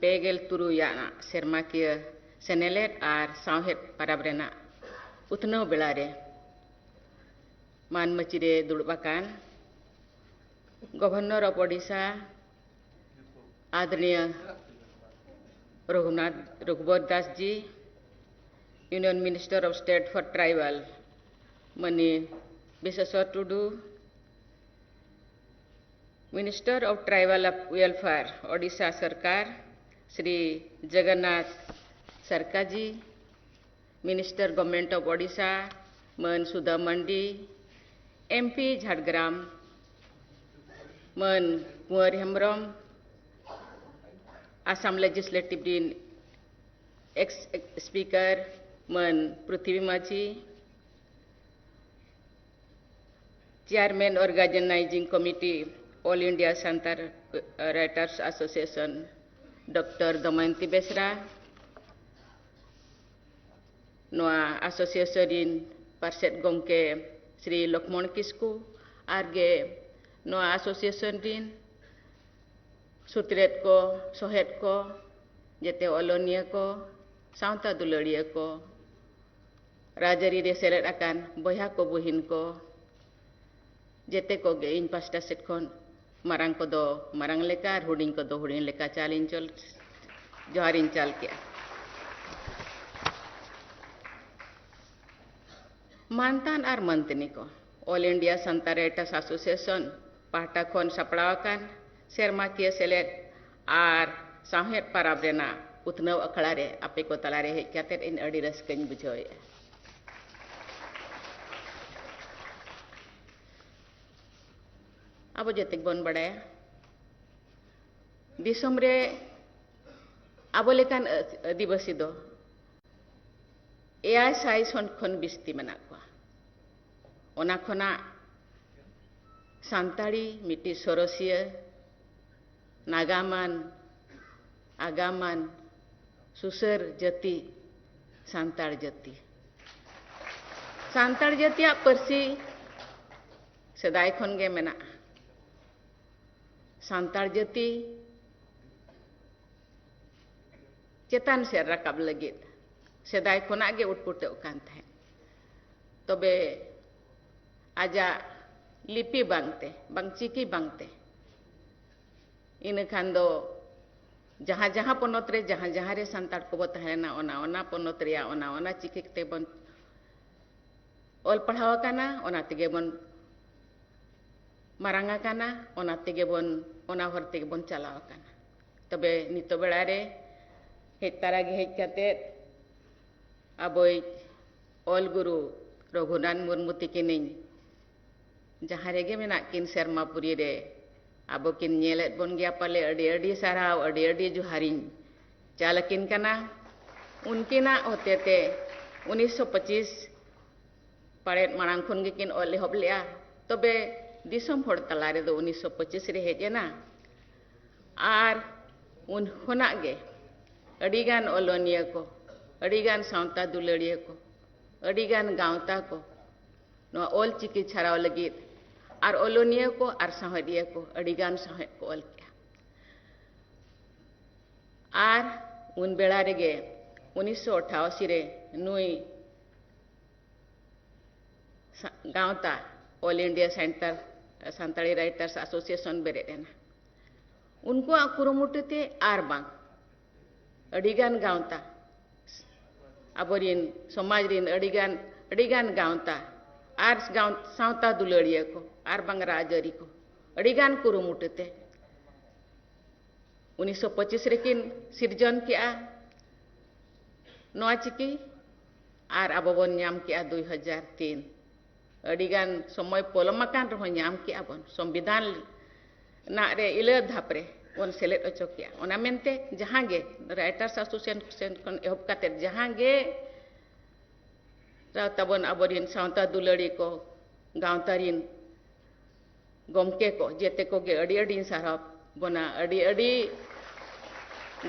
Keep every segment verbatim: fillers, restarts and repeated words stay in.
ᱯᱮ ᱜᱮᱞ ᱛᱩᱨᱩᱭ ᱟᱱᱟᱜ ᱥᱮᱨᱢᱟᱠᱤᱭᱟᱹ ᱥᱮᱱᱮᱞᱮᱫ ᱟᱨ ᱥᱟᱶᱦᱮᱫ ᱯᱟᱨᱟᱵᱽ ᱨᱮᱱᱟᱜ ᱩᱛᱱᱟᱹᱣ ᱵᱮᱲᱟ ᱨᱮ ᱢᱟᱹᱱ ᱢᱟᱹᱪᱤ ᱨᱮ ᱫᱩᱲᱩᱵ ᱟᱠᱟᱱ Governor of Odisha, ᱟᱫᱚᱨᱚᱱᱤᱭᱚ Raghunath ᱨᱚᱜᱷᱩᱵᱚᱨ Das G, Union Minister of State for Tribal money ᱵᱤᱥᱮᱥᱣᱚᱨ Tudu, Minister of Tribal Welfare, Odisha ᱥᱚᱨᱠᱟᱨ, ᱥᱨᱤ ᱡᱚᱜᱚᱱᱱᱟᱛᱷ ᱥᱟᱨᱠᱟᱨ ᱡᱤ, Minister, Government of Odisha ᱢᱟᱹᱱ ᱥᱩᱫᱷᱟ ᱢᱟᱱᱰᱤ, ᱮᱢ ᱯᱤ ᱡᱷᱟᱲᱜᱨᱟᱢ ᱢᱟᱹᱱ ᱠᱩᱸᱣᱟᱨ ᱦᱮᱢᱵᱨᱚᱢ, ᱟᱥᱟᱢ Legislative ᱨᱤᱱ ex Speaker ᱢᱟᱹᱱ ᱯᱨᱤᱛᱷᱤᱵᱤ ᱢᱟᱹᱡᱷᱤ, Chairman Organizing Committee All India Santal Writers Association doctor Damayanti Besra, ᱱᱚᱣᱟ association ᱨᱤᱱ ᱯᱟᱨᱥᱮᱛ ᱜᱚᱢᱠᱮ ᱥᱨᱤ ᱞᱚᱠᱷᱢᱚᱬ ᱠᱤᱥᱠᱩ, ᱟᱨ ᱜᱮ ᱱᱚᱣᱟ ᱟᱥᱳᱥᱤᱭᱮᱥᱚᱱ ᱨᱤᱱ ᱥᱩᱛᱨᱮᱛ ᱠᱚ, ᱥᱚᱦᱮᱫ ᱠᱚ, ᱡᱮᱛᱮ ᱚᱞᱚᱱᱤᱭᱟᱹ ᱠᱚ, ᱥᱟᱶᱛᱟ ᱫᱩᱞᱟᱹᱲᱤᱭᱟᱹ ᱠᱚ, ᱨᱟᱡᱽᱟᱹᱨᱤ ᱨᱮ ᱥᱮᱞᱮᱫ ᱟᱠᱟᱱ ᱵᱚᱭᱦᱟ ᱠᱚ, ᱵᱩᱦᱤᱱ ᱠᱚ, ᱡᱮᱛᱮ ᱠᱚᱜᱮ ᱤᱧ ᱯᱟᱥᱴᱟ ᱥᱮᱫ ᱠᱷᱚᱱ ᱢᱟᱨᱟᱝ ᱠᱚᱫᱚ ᱢᱟᱨᱟᱝ ᱞᱮᱠᱟ ᱟᱨ ᱦᱩᱰᱤᱧ ᱠᱚᱫᱚ ᱦᱩᱰᱤᱧ ᱞᱮᱠᱟ ᱪᱟᱞ ᱤᱧ ᱪᱚᱞ, ᱡᱚᱦᱟᱨ ᱤᱧ ᱪᱟᱞ ᱠᱮᱜᱼᱟ᱾ ᱢᱟᱱᱛᱟᱱ ᱟᱨ ᱢᱟᱱᱛᱟᱹᱱᱤ ᱠᱚ, All India Santal Writers Association ᱯᱟᱦᱴᱟ ᱠᱷᱚᱱ ᱥᱟᱯᱲᱟᱣ ᱟᱠᱟᱱ ᱥᱮᱨᱢᱟᱠᱤᱭᱟᱹ ᱥᱮᱞᱮᱫ ᱟᱨ ᱥᱟᱶᱦᱮᱫ ᱯᱟᱨᱟᱵᱽ ᱨᱮᱱᱟᱜ ᱩᱛᱱᱟᱹᱣ ᱟᱠᱷᱲᱟ ᱨᱮ ᱟᱯᱮ ᱠᱚ ᱛᱟᱞᱟᱨᱮ ᱦᱮᱡ ᱠᱟᱛᱮ ᱤᱧ ᱟᱹᱰᱤ ᱨᱟᱹᱥᱠᱟᱹᱧ ᱵᱩᱡᱷᱟᱹᱣᱮᱫᱼᱟ᱾ ᱟᱵᱚ ᱡᱮᱛᱮ ᱜᱮᱵᱚᱱ ᱵᱟᱲᱟᱭᱟ, ᱫᱤᱥᱚᱢ ᱨᱮ ᱟᱵᱚ ᱞᱮᱠᱟᱱ ᱟᱹ-, ᱟᱹᱫᱤᱵᱟᱹᱥᱤ ᱫᱚ ᱮᱭᱟᱭ ᱥᱟᱭ ᱠᱷᱚᱱ ᱵᱤᱥᱛᱤ ᱢᱮᱱᱟᱜ ᱠᱚᱣᱟ᱾ ᱚᱱᱟ ᱠᱷᱚᱱᱟᱜ ᱥᱟᱱᱛᱟᱲᱤ ᱢᱤᱫᱴᱤᱡ ᱥᱚᱨᱚᱥᱤᱭᱟᱹ, ᱱᱟᱜᱟᱢᱟᱱ, ᱟᱜᱟᱢᱟᱱ, ᱥᱩᱥᱟᱹᱨ ᱡᱟᱹᱛᱤ, ᱥᱟᱱᱛᱟᱲ ᱡᱟᱹᱛᱤ᱾ ᱥᱟᱱᱛᱟᱲ ᱡᱟᱹᱛᱤᱭᱟᱜ ᱯᱟᱹᱨᱥᱤ ᱥᱮᱫᱟᱭ ᱠᱷᱚᱱ ᱜᱮ ᱢᱮᱱᱟᱜᱼᱟ᱾ ᱥᱟᱱᱛᱟᱲ ᱡᱟᱹᱛᱤ ᱪᱮᱛᱟᱱ ᱥᱮᱫ ᱨᱟᱠᱟᱵ ᱞᱟᱹᱜᱤᱫ ᱥᱮᱫᱟᱭ ᱠᱷᱚᱱᱟᱜ ᱜᱮ ᱩᱴᱯᱩᱴᱟᱹᱜ ᱠᱟᱱ ᱛᱟᱦᱮᱸᱫ᱾ ᱛᱚᱵᱮ ᱟᱡᱟᱜ ᱞᱤᱯᱤ ᱵᱟᱝᱛᱮ, ᱵᱟᱝ ᱪᱤᱠᱤ ᱵᱟᱝᱛᱮ, ᱤᱱᱟᱹ ᱠᱷᱟᱱ ᱫᱚ ᱡᱟᱦᱟᱸ ᱡᱟᱦᱟᱸ ᱯᱚᱱᱚᱛ ᱨᱮ ᱡᱟᱦᱟᱸ ᱡᱟᱦᱟᱸ ᱨᱮ ᱥᱟᱱᱛᱟᱲ ᱠᱚᱵᱚ ᱛᱟᱦᱮᱸ ᱞᱮᱱᱟ, ᱚᱱᱟ ᱚᱱᱟ ᱯᱚᱱᱚᱛ ᱨᱮᱭᱟᱜ ᱚᱱᱟ ᱚᱱᱟ ᱪᱤᱠᱤ ᱛᱮᱵᱚᱱ ᱚᱞ ᱯᱟᱲᱦᱟᱣ ᱟᱠᱟᱱᱟ, ᱚᱱᱟ ᱛᱮᱜᱮ ᱵᱚᱱ ᱢᱟᱨᱟᱝ ᱟᱠᱟᱱᱟ, ᱚᱱᱟ ᱛᱮᱜᱮ ᱵᱚᱱ, ᱚᱱᱟ ᱦᱚᱨ ᱛᱮᱜᱮ ᱵᱚᱱ ᱪᱟᱞᱟᱣ ᱟᱠᱟᱱᱟ᱾ ᱛᱚᱵᱮ ᱱᱤᱛᱚᱜ ᱵᱮᱲᱟ ᱨᱮ ᱦᱮᱡ ᱛᱟᱨᱟ ᱜᱮ ᱦᱮᱡ ᱠᱟᱛᱮᱫ ᱟᱵᱚᱭᱤᱡ ᱚᱞ ᱜᱩᱨᱩ ᱨᱚᱜᱷᱩᱱᱟᱛᱷ ᱢᱩᱨᱢᱩ ᱛᱤᱠᱤᱱᱤᱧ ᱡᱟᱦᱟᱸ ᱨᱮᱜᱮ ᱢᱮᱱᱟᱜ ᱠᱤᱱ ᱥᱮᱨᱢᱟᱯᱩᱨᱤ ᱨᱮ, ᱟᱵᱚ ᱠᱤᱱ ᱧᱮᱞᱮᱫ ᱵᱚᱱ ᱜᱮᱭᱟ ᱯᱟᱞᱮ, ᱟᱹᱰᱤ ᱟᱹᱰᱤ ᱥᱟᱨᱦᱟᱣ, ᱟᱹᱰᱤ ᱟᱹᱰᱤ ᱡᱚᱦᱟᱨᱤᱧ ᱪᱟᱞ ᱟᱹᱠᱤᱱ ᱠᱟᱱᱟ᱾ ᱩᱱᱠᱤᱱᱟᱜ ᱦᱚᱛᱮᱛᱮ ᱩᱱᱤᱥᱥᱚ ᱯᱚᱸᱪᱤᱥ ᱯᱟᱲᱮᱫ ᱢᱟᱲᱟᱝ ᱠᱷᱚᱱ ᱜᱮᱠᱤᱱ ᱚᱞ ᱮᱦᱚᱵ ᱞᱮᱫᱼᱟ, ᱛᱚᱵᱮ ᱫᱤᱥᱚᱢ ᱦᱚᱲ ᱛᱟᱞᱟ ᱨᱮᱫᱚ ᱩᱱᱤᱥᱥᱚ ᱯᱚᱸᱪᱤᱥ ᱨᱮ ᱦᱮᱡ ᱮᱱᱟ᱾ ᱟᱨ ᱩᱱ ᱠᱷᱚᱱᱟᱜ ᱜᱮ ᱟᱹᱰᱤᱜᱟᱱ ᱚᱞᱚᱱᱤᱭᱟᱹ ᱠᱚ, ᱟᱹᱰᱤᱜᱟᱱ ᱥᱟᱶᱛᱟ ᱫᱩᱞᱟᱹᱲᱤᱭᱟᱹ ᱠᱚ, ᱟᱹᱰᱤᱜᱟᱱ ᱜᱟᱶᱛᱟ ᱠᱚ ᱱᱚᱣᱟ ᱚᱞ ᱪᱤᱠᱤ ᱪᱷᱟᱨᱟᱣ ᱞᱟᱹᱜᱤᱫ ᱟᱨ ᱚᱞᱚᱱᱤᱭᱟᱹ ᱠᱚ ᱟᱨ ᱥᱟᱶᱦᱮᱫᱤᱭᱟᱹ ᱠᱚ ᱟᱹᱰᱤᱜᱟᱱ ᱥᱟᱶᱦᱮᱫ ᱠᱚ ᱚᱞ ᱠᱮᱜᱼᱟ᱾ ᱟᱨ ᱩᱱ ᱵᱮᱲᱟ ᱨᱮᱜᱮ ᱩᱱᱤᱥᱥᱚ ᱟᱴᱷᱟᱥᱤ ᱨᱮ ᱱᱩᱭ ᱥᱟ-, ᱜᱟᱶᱛᱟ All India Center Santali Writers Association ᱵᱮᱨᱮᱫ ᱮᱱᱟ᱾ ᱩᱱᱠᱩᱣᱟᱜ ᱠᱩᱨᱩᱢᱩᱴᱩ ᱛᱮ ᱟᱨ ᱵᱟᱝ ᱟᱹᱰᱤᱜᱟᱱ ᱜᱟᱶᱛᱟ, ᱟᱵᱚᱨᱤᱱ ᱥᱚᱢᱟᱡᱽ ᱨᱤᱱ ᱟᱹᱰᱤᱜᱟᱱ, ᱟᱹᱰᱤᱜᱟᱱ ᱜᱟᱶᱛᱟ ᱟᱨ ᱜᱟᱶ-, ᱥᱟᱶᱛᱟ ᱫᱩᱞᱟᱹᱲᱤᱭᱟᱹ ᱠᱚ ᱟᱨ ᱵᱟᱝ ᱨᱟᱡᱽᱟᱹᱨᱤ ᱠᱚ ᱟᱹᱰᱤᱜᱟᱱ ᱠᱩᱨᱩᱢᱩᱴᱩ ᱛᱮ ᱩᱱᱤᱥᱥᱚ ᱯᱚᱸᱪᱤᱥ ᱨᱮᱠᱤᱱ ᱥᱤᱨᱡᱚᱱ ᱠᱮᱜᱼᱟ ᱱᱚᱣᱟ ᱪᱤᱠᱤ, ᱟᱨ ᱟᱵᱚ ᱵᱚᱱ ᱧᱟᱢ ᱠᱮᱜᱼᱟ ᱫᱩᱭ ᱦᱟᱡᱟᱨ ᱛᱤᱱ᱾ ᱟᱹᱰᱤᱜᱟᱱ ᱥᱚᱢᱚᱭ ᱯᱚᱞᱚᱢ ᱟᱠᱟᱱ ᱨᱮᱦᱚᱸ ᱧᱟᱢ ᱠᱮᱜᱼᱟ ᱵᱚᱱ, ᱥᱚᱝᱵᱤᱫᱷᱟᱱ ᱨᱮᱱᱟᱜ ᱨᱮ ᱤᱞᱟᱹ ᱫᱷᱟᱯ ᱨᱮ ᱵᱚᱱ ᱥᱮᱞᱮᱫ ᱦᱚᱪᱚ ᱠᱮᱜᱼᱟ᱾ ᱚᱱᱟ ᱢᱮᱱᱛᱮ ᱡᱟᱦᱟᱸ ᱜᱮ Writers Association ᱠᱷᱚᱱ ᱮᱦᱚᱵ ᱠᱟᱛᱮ ᱡᱟᱦᱟᱸ ᱜᱮ ᱛᱟᱵᱚᱱ ᱟᱵᱚᱨᱤᱱ ᱥᱟᱶᱛᱟ ᱫᱩᱞᱟᱹᱲᱤ ᱠᱚ, ᱜᱟᱶᱛᱟ ᱨᱤᱱ ᱜᱚᱢᱠᱮ ᱠᱚ, ᱡᱮᱛᱮ ᱠᱚᱜᱮ ᱟᱹᱰᱤ ᱟᱹᱰᱤᱧ ᱥᱟᱨᱦᱟᱣ ᱵᱚᱱᱟ, ᱟᱹᱰᱤ ᱟᱹᱰᱤ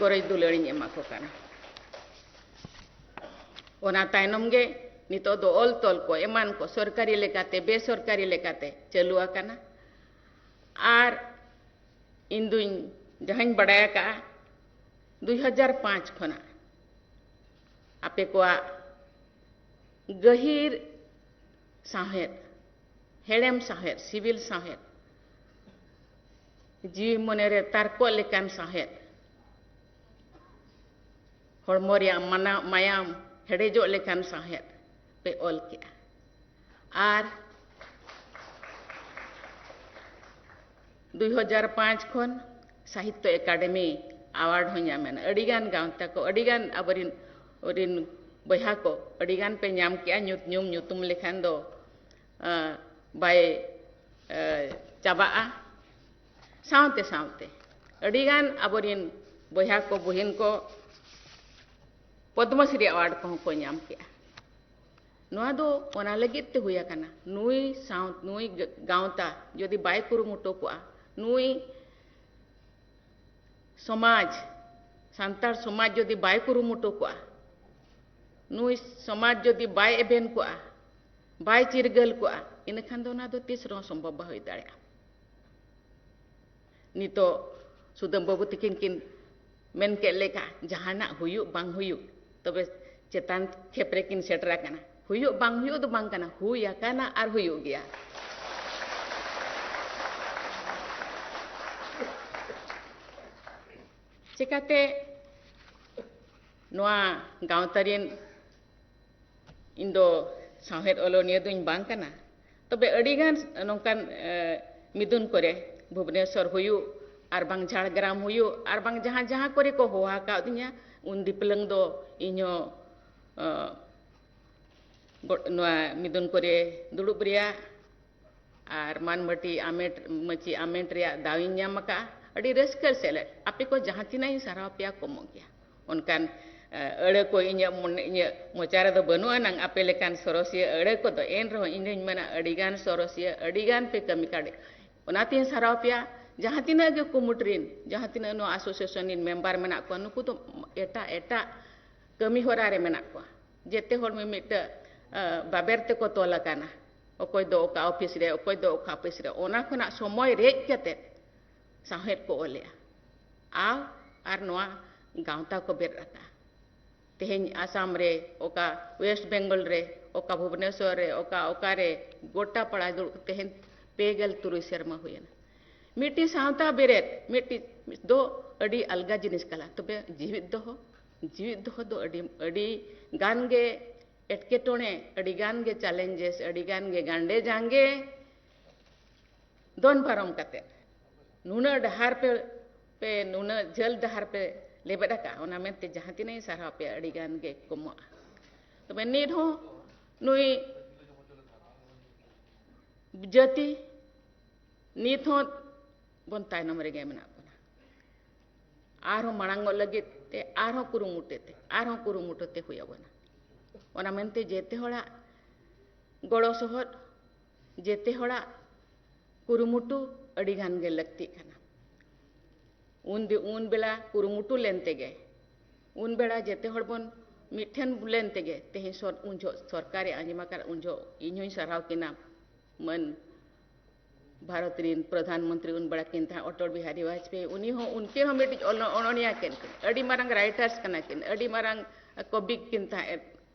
ᱜᱚᱨᱚᱡᱽ ᱫᱩᱞᱟᱹᱲᱤᱧ ᱮᱢᱟ ᱠᱚ ᱠᱟᱱᱟ᱾ ᱚᱱᱟ ᱛᱟᱭᱱᱚᱢ ᱜᱮ ᱱᱤᱛᱚᱜ ᱫᱚ ᱚᱞ ᱛᱚᱞ ᱠᱚ ᱮᱢᱟᱱ ᱠᱚ ᱥᱚᱨᱠᱟᱨᱤ ᱞᱮᱠᱟᱛᱮ, ᱵᱮᱥᱚᱨᱠᱟᱨᱤ ᱞᱮᱠᱟᱛᱮ ᱪᱟᱹᱞᱩ ᱟᱠᱟᱱᱟ᱾ ᱟᱨ ᱤᱧ ᱫᱩᱧ ᱡᱟᱦᱟᱸᱧ ᱵᱟᱰᱟᱭ ᱟᱠᱟᱫᱼᱟ, ᱫᱩᱭ ᱦᱟᱡᱟᱨ ᱯᱟᱸᱪ ᱠᱷᱚᱱᱟᱜ ᱟᱯᱮ ᱠᱚᱣᱟᱜ ᱜᱟᱹᱦᱤᱨ ᱥᱟᱶᱦᱮᱫ, ᱦᱮᱲᱮᱢ ᱥᱟᱶᱦᱮᱫ, ᱥᱤᱵᱤᱞ ᱥᱟᱶᱦᱮᱫ, ᱡᱤᱣᱤ ᱢᱚᱱᱮᱨᱮ ᱛᱟᱨᱠᱚᱜ ᱞᱮᱠᱟᱱ ᱥᱟᱶᱦᱮᱫ, ᱦᱚᱲᱢᱚ ᱨᱮᱭᱟᱜ ᱢᱟᱱᱟ-, ᱢᱟᱭᱟᱢ ᱦᱮᱰᱮᱡᱚᱜ ᱞᱮᱠᱟᱱ ᱥᱟᱶᱦᱮᱫ ᱯᱮ ᱚᱞ ᱠᱮᱜᱼᱟ᱾ ᱟᱨ ᱫᱩᱭ ᱦᱟᱡᱟᱨ ᱯᱟᱸᱪ ᱠᱷᱚᱱ ᱥᱟᱦᱤᱛᱛᱚ ᱮᱠᱟᱰᱮᱢᱤ ᱟᱣᱟᱨᱰ ᱦᱚᱸ ᱧᱟᱢ ᱮᱱᱟ᱾ ᱟᱹᱰᱤᱜᱟᱱ ᱜᱟᱶᱛᱟ ᱠᱚ, ᱟᱹᱰᱤᱜᱟᱱ ᱟᱵᱚᱨᱤᱱ, ᱟᱵᱚᱨᱤᱱ ᱵᱚᱭᱦᱟ ᱠᱚ, ᱟᱹᱰᱤᱜᱟᱱ ᱯᱮ ᱧᱟᱢ ᱠᱮᱜᱼᱟ᱾ ᱧᱩᱛ ᱧᱩᱢ ᱧᱩᱛᱩᱢ ᱞᱮᱠᱷᱟᱱ ᱫᱚ, ᱟᱸ, ᱵᱟᱭ, ᱟᱸ, ᱪᱟᱵᱟᱜᱼᱟ᱾ ᱥᱟᱶᱛᱮ ᱥᱟᱶᱛᱮ ᱟᱹᱰᱤᱜᱟᱱ ᱟᱵᱚᱨᱤᱱ ᱵᱚᱭᱦᱟ ᱠᱚ, ᱵᱩᱦᱤᱱ ᱠᱚ ᱯᱚᱫᱽᱢᱚᱥᱨᱤ ᱟᱣᱟᱨᱰ ᱠᱚᱦᱚᱸ ᱠᱚ ᱧᱟᱢ ᱠᱮᱜᱼᱟ᱾ ᱱᱚᱣᱟ ᱫᱚ ᱚᱱᱟ ᱞᱟᱹᱜᱤᱫ ᱛᱮ ᱦᱩᱭ ᱟᱠᱟᱱᱟ, ᱱᱩᱭ ᱥᱟᱶ-, ᱱᱩᱭ ᱜ-, ᱜᱟᱶᱛᱟ ᱡᱩᱫᱤ ᱵᱟᱭ ᱠᱩᱨᱩᱢᱩᱴᱩ ᱠᱚᱜᱼᱟ, ᱱᱩᱭ ᱥᱚᱢᱟᱡᱽ, ᱥᱟᱱᱛᱟᱲ ᱥᱚᱢᱟᱡᱽ ᱡᱩᱫᱤ ᱵᱟᱭ ᱠᱩᱨᱩᱢᱩᱴᱩ ᱠᱚᱜᱼᱟ, ᱱᱩᱭ ᱥᱚᱢᱟᱡᱽ ᱡᱩᱫᱤ ᱵᱟᱭ ᱮᱵᱷᱮᱱ ᱠᱚᱜᱼᱟ, ᱵᱟᱭ ᱪᱤᱨᱜᱟᱹᱞ ᱠᱚᱜᱼᱟ, ᱤᱱᱟᱹᱠᱷᱟᱱ ᱫᱚ ᱚᱱᱟ ᱫᱚ ᱛᱤᱥ ᱨᱮᱦᱚᱸ ᱥᱚᱢᱵᱷᱚᱵ ᱵᱟᱭ ᱦᱩᱭ ᱫᱟᱲᱮᱭᱟᱜᱼᱟ᱾ ᱱᱤᱛᱚᱜ ᱥᱩᱫᱟᱹᱢ ᱵᱟᱹᱵᱩ ᱛᱤᱠᱤᱱ ᱠᱤᱱ ᱢᱮᱱ ᱠᱮᱫ ᱞᱮᱠᱟ, ᱡᱟᱦᱟᱱᱟᱜ ᱦᱩᱭᱩᱜ ᱵᱟᱝ ᱦᱩᱭᱩᱜ, ᱛᱚᱵᱮ ᱪᱮᱛᱟᱱ ᱠᱷᱮᱯ ᱨᱮᱠᱤᱱ ᱥᱮᱴᱮᱨ ᱟᱠᱟᱱᱟ᱾ ᱦᱩᱭᱩᱜ ᱵᱟᱝ ᱦᱩᱭᱩᱜ ᱫᱚ ᱵᱟᱝ ᱠᱟᱱᱟ, ᱦᱩᱭ ᱟᱠᱟᱱᱟ ᱟᱨ ᱦᱩᱭᱩᱜ ᱜᱮᱭᱟ᱾ ᱪᱮᱠᱟᱛᱮ ᱱᱚᱣᱟ ᱜᱟᱶᱛᱟ ᱨᱮᱱ ᱤᱧ ᱫᱚ ᱥᱟᱶᱦᱮᱫ ᱚᱞᱚᱱᱤᱭᱟᱹ ᱫᱚᱧ ᱵᱟᱝ ᱠᱟᱱᱟ, ᱛᱚᱵᱮ ᱟᱹᱰᱤᱜᱟᱱ ᱱᱚᱝᱠᱟᱱ, ᱮ, ᱢᱤᱫᱩᱱ ᱠᱚᱨᱮ, ᱵᱷᱩᱵᱽᱱᱮᱥᱚᱨ ᱦᱩᱭᱩᱜ, ᱟᱨ ᱵᱟᱝ ᱡᱷᱟᱲᱜᱨᱟᱢ ᱦᱩᱭᱩᱜ, ᱟᱨ ᱵᱟᱝ ᱡᱟᱦᱟᱸ ᱡᱟᱦᱟᱸ ᱠᱚᱨᱮ ᱠᱚ ᱦᱚᱦᱚ ᱟᱠᱟᱫᱤᱧᱟ, ᱩᱱ ᱫᱤᱯᱞᱟᱹᱝ ᱫᱚ ᱤᱧᱦᱚᱸ, ᱮ, ᱜᱚ-, ᱱᱚᱣᱟ ᱢᱤᱫᱩᱱ ᱠᱚᱨᱮ ᱫᱩᱲᱩᱵ ᱨᱮᱭᱟᱜ ᱟᱨ ᱢᱟᱹᱱ ᱢᱟᱹᱴᱤ ᱟᱢᱮᱴ, ᱢᱟᱹᱪᱤ ᱟᱢᱮᱴ ᱨᱮᱭᱟᱜ ᱫᱟᱣ ᱤᱧ ᱧᱟᱢ ᱟᱠᱟᱫᱼᱟ᱾ ᱟᱹᱰᱤ ᱨᱟᱹᱥᱠᱟᱹ ᱥᱮᱞᱮᱫ᱾ ᱟᱯᱮ ᱠᱚ ᱡᱟᱦᱟᱸ ᱛᱤᱱᱟᱹᱜ ᱤᱧ ᱥᱟᱨᱦᱟᱣ ᱯᱮᱭᱟ, ᱠᱚᱢᱚᱜ ᱜᱮᱭᱟ᱾ ᱚᱱᱠᱟᱱ, ᱮ, ᱟᱹᱲᱟᱹ ᱠᱚ ᱤᱧᱟᱹᱜ ᱢᱚᱱᱮ, ᱤᱧᱟᱹᱜ ᱢᱚᱪᱟ ᱨᱮᱫᱚ ᱵᱟᱹᱱᱩᱜ ᱟᱱᱟᱝ ᱟᱯᱮ ᱞᱮᱠᱟᱱ ᱥᱚᱨᱚᱥᱤᱭᱟᱹ ᱟᱹᱲᱟᱹ ᱠᱚᱫᱚ, ᱮᱱ ᱨᱮᱦᱚᱸ ᱤᱧ ᱫᱚᱧ ᱢᱮᱱᱟ, ᱟᱹᱰᱤᱜᱟᱱ ᱥᱚᱨᱚᱥᱤᱭᱟᱹ, ᱟᱹᱰᱤᱜᱟᱱ ᱯᱮ ᱠᱟᱹᱢᱤ ᱠᱟᱰᱮ᱾ ᱚᱱᱟᱛᱤᱧ ᱥᱟᱨᱦᱟᱣ ᱯᱮᱭᱟ᱾ ᱡᱟᱦᱟᱸ ᱛᱤᱱᱟᱹᱜ ᱜᱮ ᱠᱩᱢᱩᱴ ᱨᱤᱱ, ᱡᱟᱦᱟᱸ ᱛᱤᱱᱟᱹᱜ ᱱᱚᱣᱟ ᱟᱥᱳᱥᱤᱭᱮᱥᱚᱱ ᱨᱤᱱ ᱢᱮᱢᱵᱟᱨ ᱢᱮᱱᱟᱜ ᱠᱚᱣᱟ, ᱱᱩᱠᱩ ᱫᱚ ᱮᱴᱟᱜ ᱮᱴᱟᱜ ᱠᱟᱹᱢᱤ ᱦᱚᱨᱟ ᱨᱮ ᱢᱮᱱᱟᱜ ᱠᱚᱣᱟ᱾ ᱡᱮᱛᱮ ᱦᱚᱲ ᱢᱤᱢᱤᱫᱴᱟᱹᱜ, ᱮ, ᱵᱟᱵᱮᱨ ᱛᱮᱠᱚ ᱛᱚᱞ ᱟᱠᱟᱱᱟ᱾ ᱚᱠᱚᱭ ᱫᱚ ᱚᱠᱟ ᱚᱯᱷᱤᱥ ᱨᱮ, ᱚᱠᱚᱭ ᱫᱚ ᱚᱠᱟ ᱚᱯᱷᱤᱥ ᱨᱮ, ᱚᱱᱟ ᱠᱷᱚᱱᱟᱜ ᱥᱚᱢᱚᱭ ᱨᱮᱡ ᱠᱟᱛᱮ ᱥᱟᱶᱦᱮᱫ ᱠᱚ ᱚᱞᱮᱜᱼᱟ᱾ ᱟᱨ, ᱟᱨ ᱱᱚᱣᱟ ᱜᱟᱶᱛᱟ ᱠᱚ ᱵᱮᱨᱮᱫ ᱟᱠᱟᱫᱼᱟ᱾ ᱛᱮᱦᱮᱧ ᱟᱥᱟᱢ ᱨᱮ, ᱚᱠᱟ ᱣᱮᱥᱴ ᱵᱮᱝᱜᱚᱞ ᱨᱮ, ᱚᱠᱟ ᱵᱷᱩᱵᱽᱱᱮᱥᱚᱨ ᱨᱮ, ᱚᱠᱟ ᱚᱠᱟᱨᱮ ᱜᱚᱴᱟ ᱯᱟᱲᱟ ᱫᱩᱲᱩᱵ, ᱛᱮᱦᱮᱧ ᱯᱮ ᱜᱮᱞ ᱛᱩᱨᱩᱭ ᱥᱮᱨᱢᱟ ᱦᱩᱭᱮᱱᱟ᱾ ᱢᱤᱫᱴᱤᱡ ᱥᱟᱶᱛᱟ ᱵᱮᱨᱮᱫ ᱢᱤᱫᱴᱤᱡ ᱫᱚ ᱟᱹᱰᱤ ᱟᱞᱜᱟ ᱡᱤᱱᱤᱥ ᱠᱟᱱᱟ, ᱛᱚᱵᱮ ᱡᱤᱣᱤᱫ ᱫᱚᱦᱚ, ᱡᱤᱣᱤᱫ ᱫᱚᱦᱚ ᱫᱚ ᱟᱹᱰᱤ, ᱟᱹᱰᱤ ᱜᱟᱱ ᱜᱮ ᱮᱴᱠᱮᱴᱚᱬᱮ, ᱟᱹᱰᱤ ᱜᱟᱱ ᱜᱮ ᱪᱮᱞᱮᱧᱡᱮᱥ, ᱟᱹᱰᱤ ᱜᱟᱱ ᱜᱮ ᱜᱟᱱᱰᱮ ᱡᱟᱸᱜᱮ ᱫᱚᱱ ᱯᱟᱨᱚᱢ ᱠᱟᱛᱮ ᱱᱩᱱᱟᱹᱜ ᱰᱟᱦᱟᱨ ᱯᱮ, ᱯᱮ, ᱱᱩᱱᱟᱹᱜ ᱡᱷᱟᱹᱞ ᱰᱟᱦᱟᱨ ᱯᱮ ᱞᱮᱵᱮᱫ ᱟᱠᱟᱫᱼᱟ, ᱚᱱᱟ ᱢᱮᱱᱛᱮ ᱡᱟᱦᱟᱸ ᱛᱤᱱᱟᱹᱜ ᱤᱧ ᱥᱟᱨᱦᱟᱣ ᱯᱮᱭᱟ, ᱟᱹᱰᱤ ᱜᱟᱱ ᱜᱮ ᱠᱚᱢᱚᱜᱼᱟ᱾ ᱛᱚᱵᱮ ᱱᱤᱛ ᱦᱚᱸ ᱱᱩᱭ ᱡᱟᱹᱛᱤ ᱱᱤᱛ ᱦᱚᱸ ᱵᱚᱱ ᱛᱟᱭᱱᱚᱢ ᱨᱮᱜᱮ ᱢᱮᱱᱟᱜ ᱵᱚᱱᱟ᱾ ᱟᱨᱦᱚᱸ ᱢᱟᱲᱟᱝᱚᱜ ᱞᱟᱹᱜᱤᱫ ᱛᱮ ᱟᱨᱦᱚᱸ ᱠᱩᱨᱩᱢᱩᱴᱩ ᱛᱮ, ᱟᱨᱦᱚᱸ ᱠᱩᱨᱩᱢᱩᱴᱩ ᱛᱮ ᱦᱩᱭ ᱟᱵᱚᱱᱟ᱾ ᱚᱱᱟ ᱢᱮᱱᱛᱮ ᱡᱮᱛᱮ ᱦᱚᱲᱟᱜ ᱜᱚᱲᱚ ᱥᱚᱦᱚᱫ, ᱡᱮᱛᱮ ᱦᱚᱲᱟᱜ ᱠᱩᱨᱩᱢᱩᱴᱩ ᱟᱹᱰᱤ ᱜᱟᱱ ᱜᱮ ᱞᱟᱹᱠᱛᱤᱜ ᱠᱟᱱᱟ᱾ ᱩᱱ ᱫᱤ-, ᱩᱱ ᱵᱮᱞᱟ ᱠᱩᱨᱩᱢᱩᱴᱩ ᱞᱮᱱ ᱛᱮᱜᱮ, ᱩᱱ ᱵᱮᱲᱟ ᱡᱮᱛᱮ ᱦᱚᱲ ᱵᱚᱱ ᱢᱤᱫ ᱴᱷᱮᱱ ᱞᱮᱱ ᱛᱮᱜᱮ ᱛᱮᱦᱮᱧ ᱥᱚᱨ-, ᱩᱱ ᱡᱚᱦᱚᱜ ᱥᱚᱨᱠᱟᱨᱮ ᱟᱸᱡᱚᱢ ᱟᱠᱟᱫ, ᱩᱱ ᱡᱚᱦᱚᱜ ᱤᱧ ᱦᱚᱸᱧ ᱥᱟᱨᱦᱟᱣ ᱠᱤᱱᱟ ᱢᱟᱹᱱ ᱵᱷᱟᱨᱚᱛ ᱨᱤᱱ ᱯᱨᱚᱫᱷᱟᱱ ᱢᱚᱱᱛᱨᱤ ᱩᱱ ᱵᱮᱲᱟ ᱠᱤᱱ ᱛᱟᱦᱮᱸ ᱚᱴᱚᱞ ᱵᱤᱦᱟᱨᱤ ᱵᱟᱡᱽᱯᱮᱭᱤ, ᱩᱱᱤ ᱦᱚᱸ, ᱩᱱᱠᱤᱱ ᱦᱚᱸ ᱢᱤᱫᱴᱤᱡ ᱚᱱ-, ᱚᱱᱚᱬᱦᱤᱭᱟᱹ ᱠᱤᱱ, ᱠᱤᱱ ᱟᱹᱰᱤ ᱢᱟᱨᱟᱝ ᱨᱟᱭᱴᱟᱨᱥ ᱠᱟᱱᱟ ᱠᱤᱱ, ᱟᱹᱰᱤ ᱢᱟᱨᱟᱝ ᱠᱚᱵᱤ ᱠᱤᱱ ᱛᱟᱦᱮᱸ,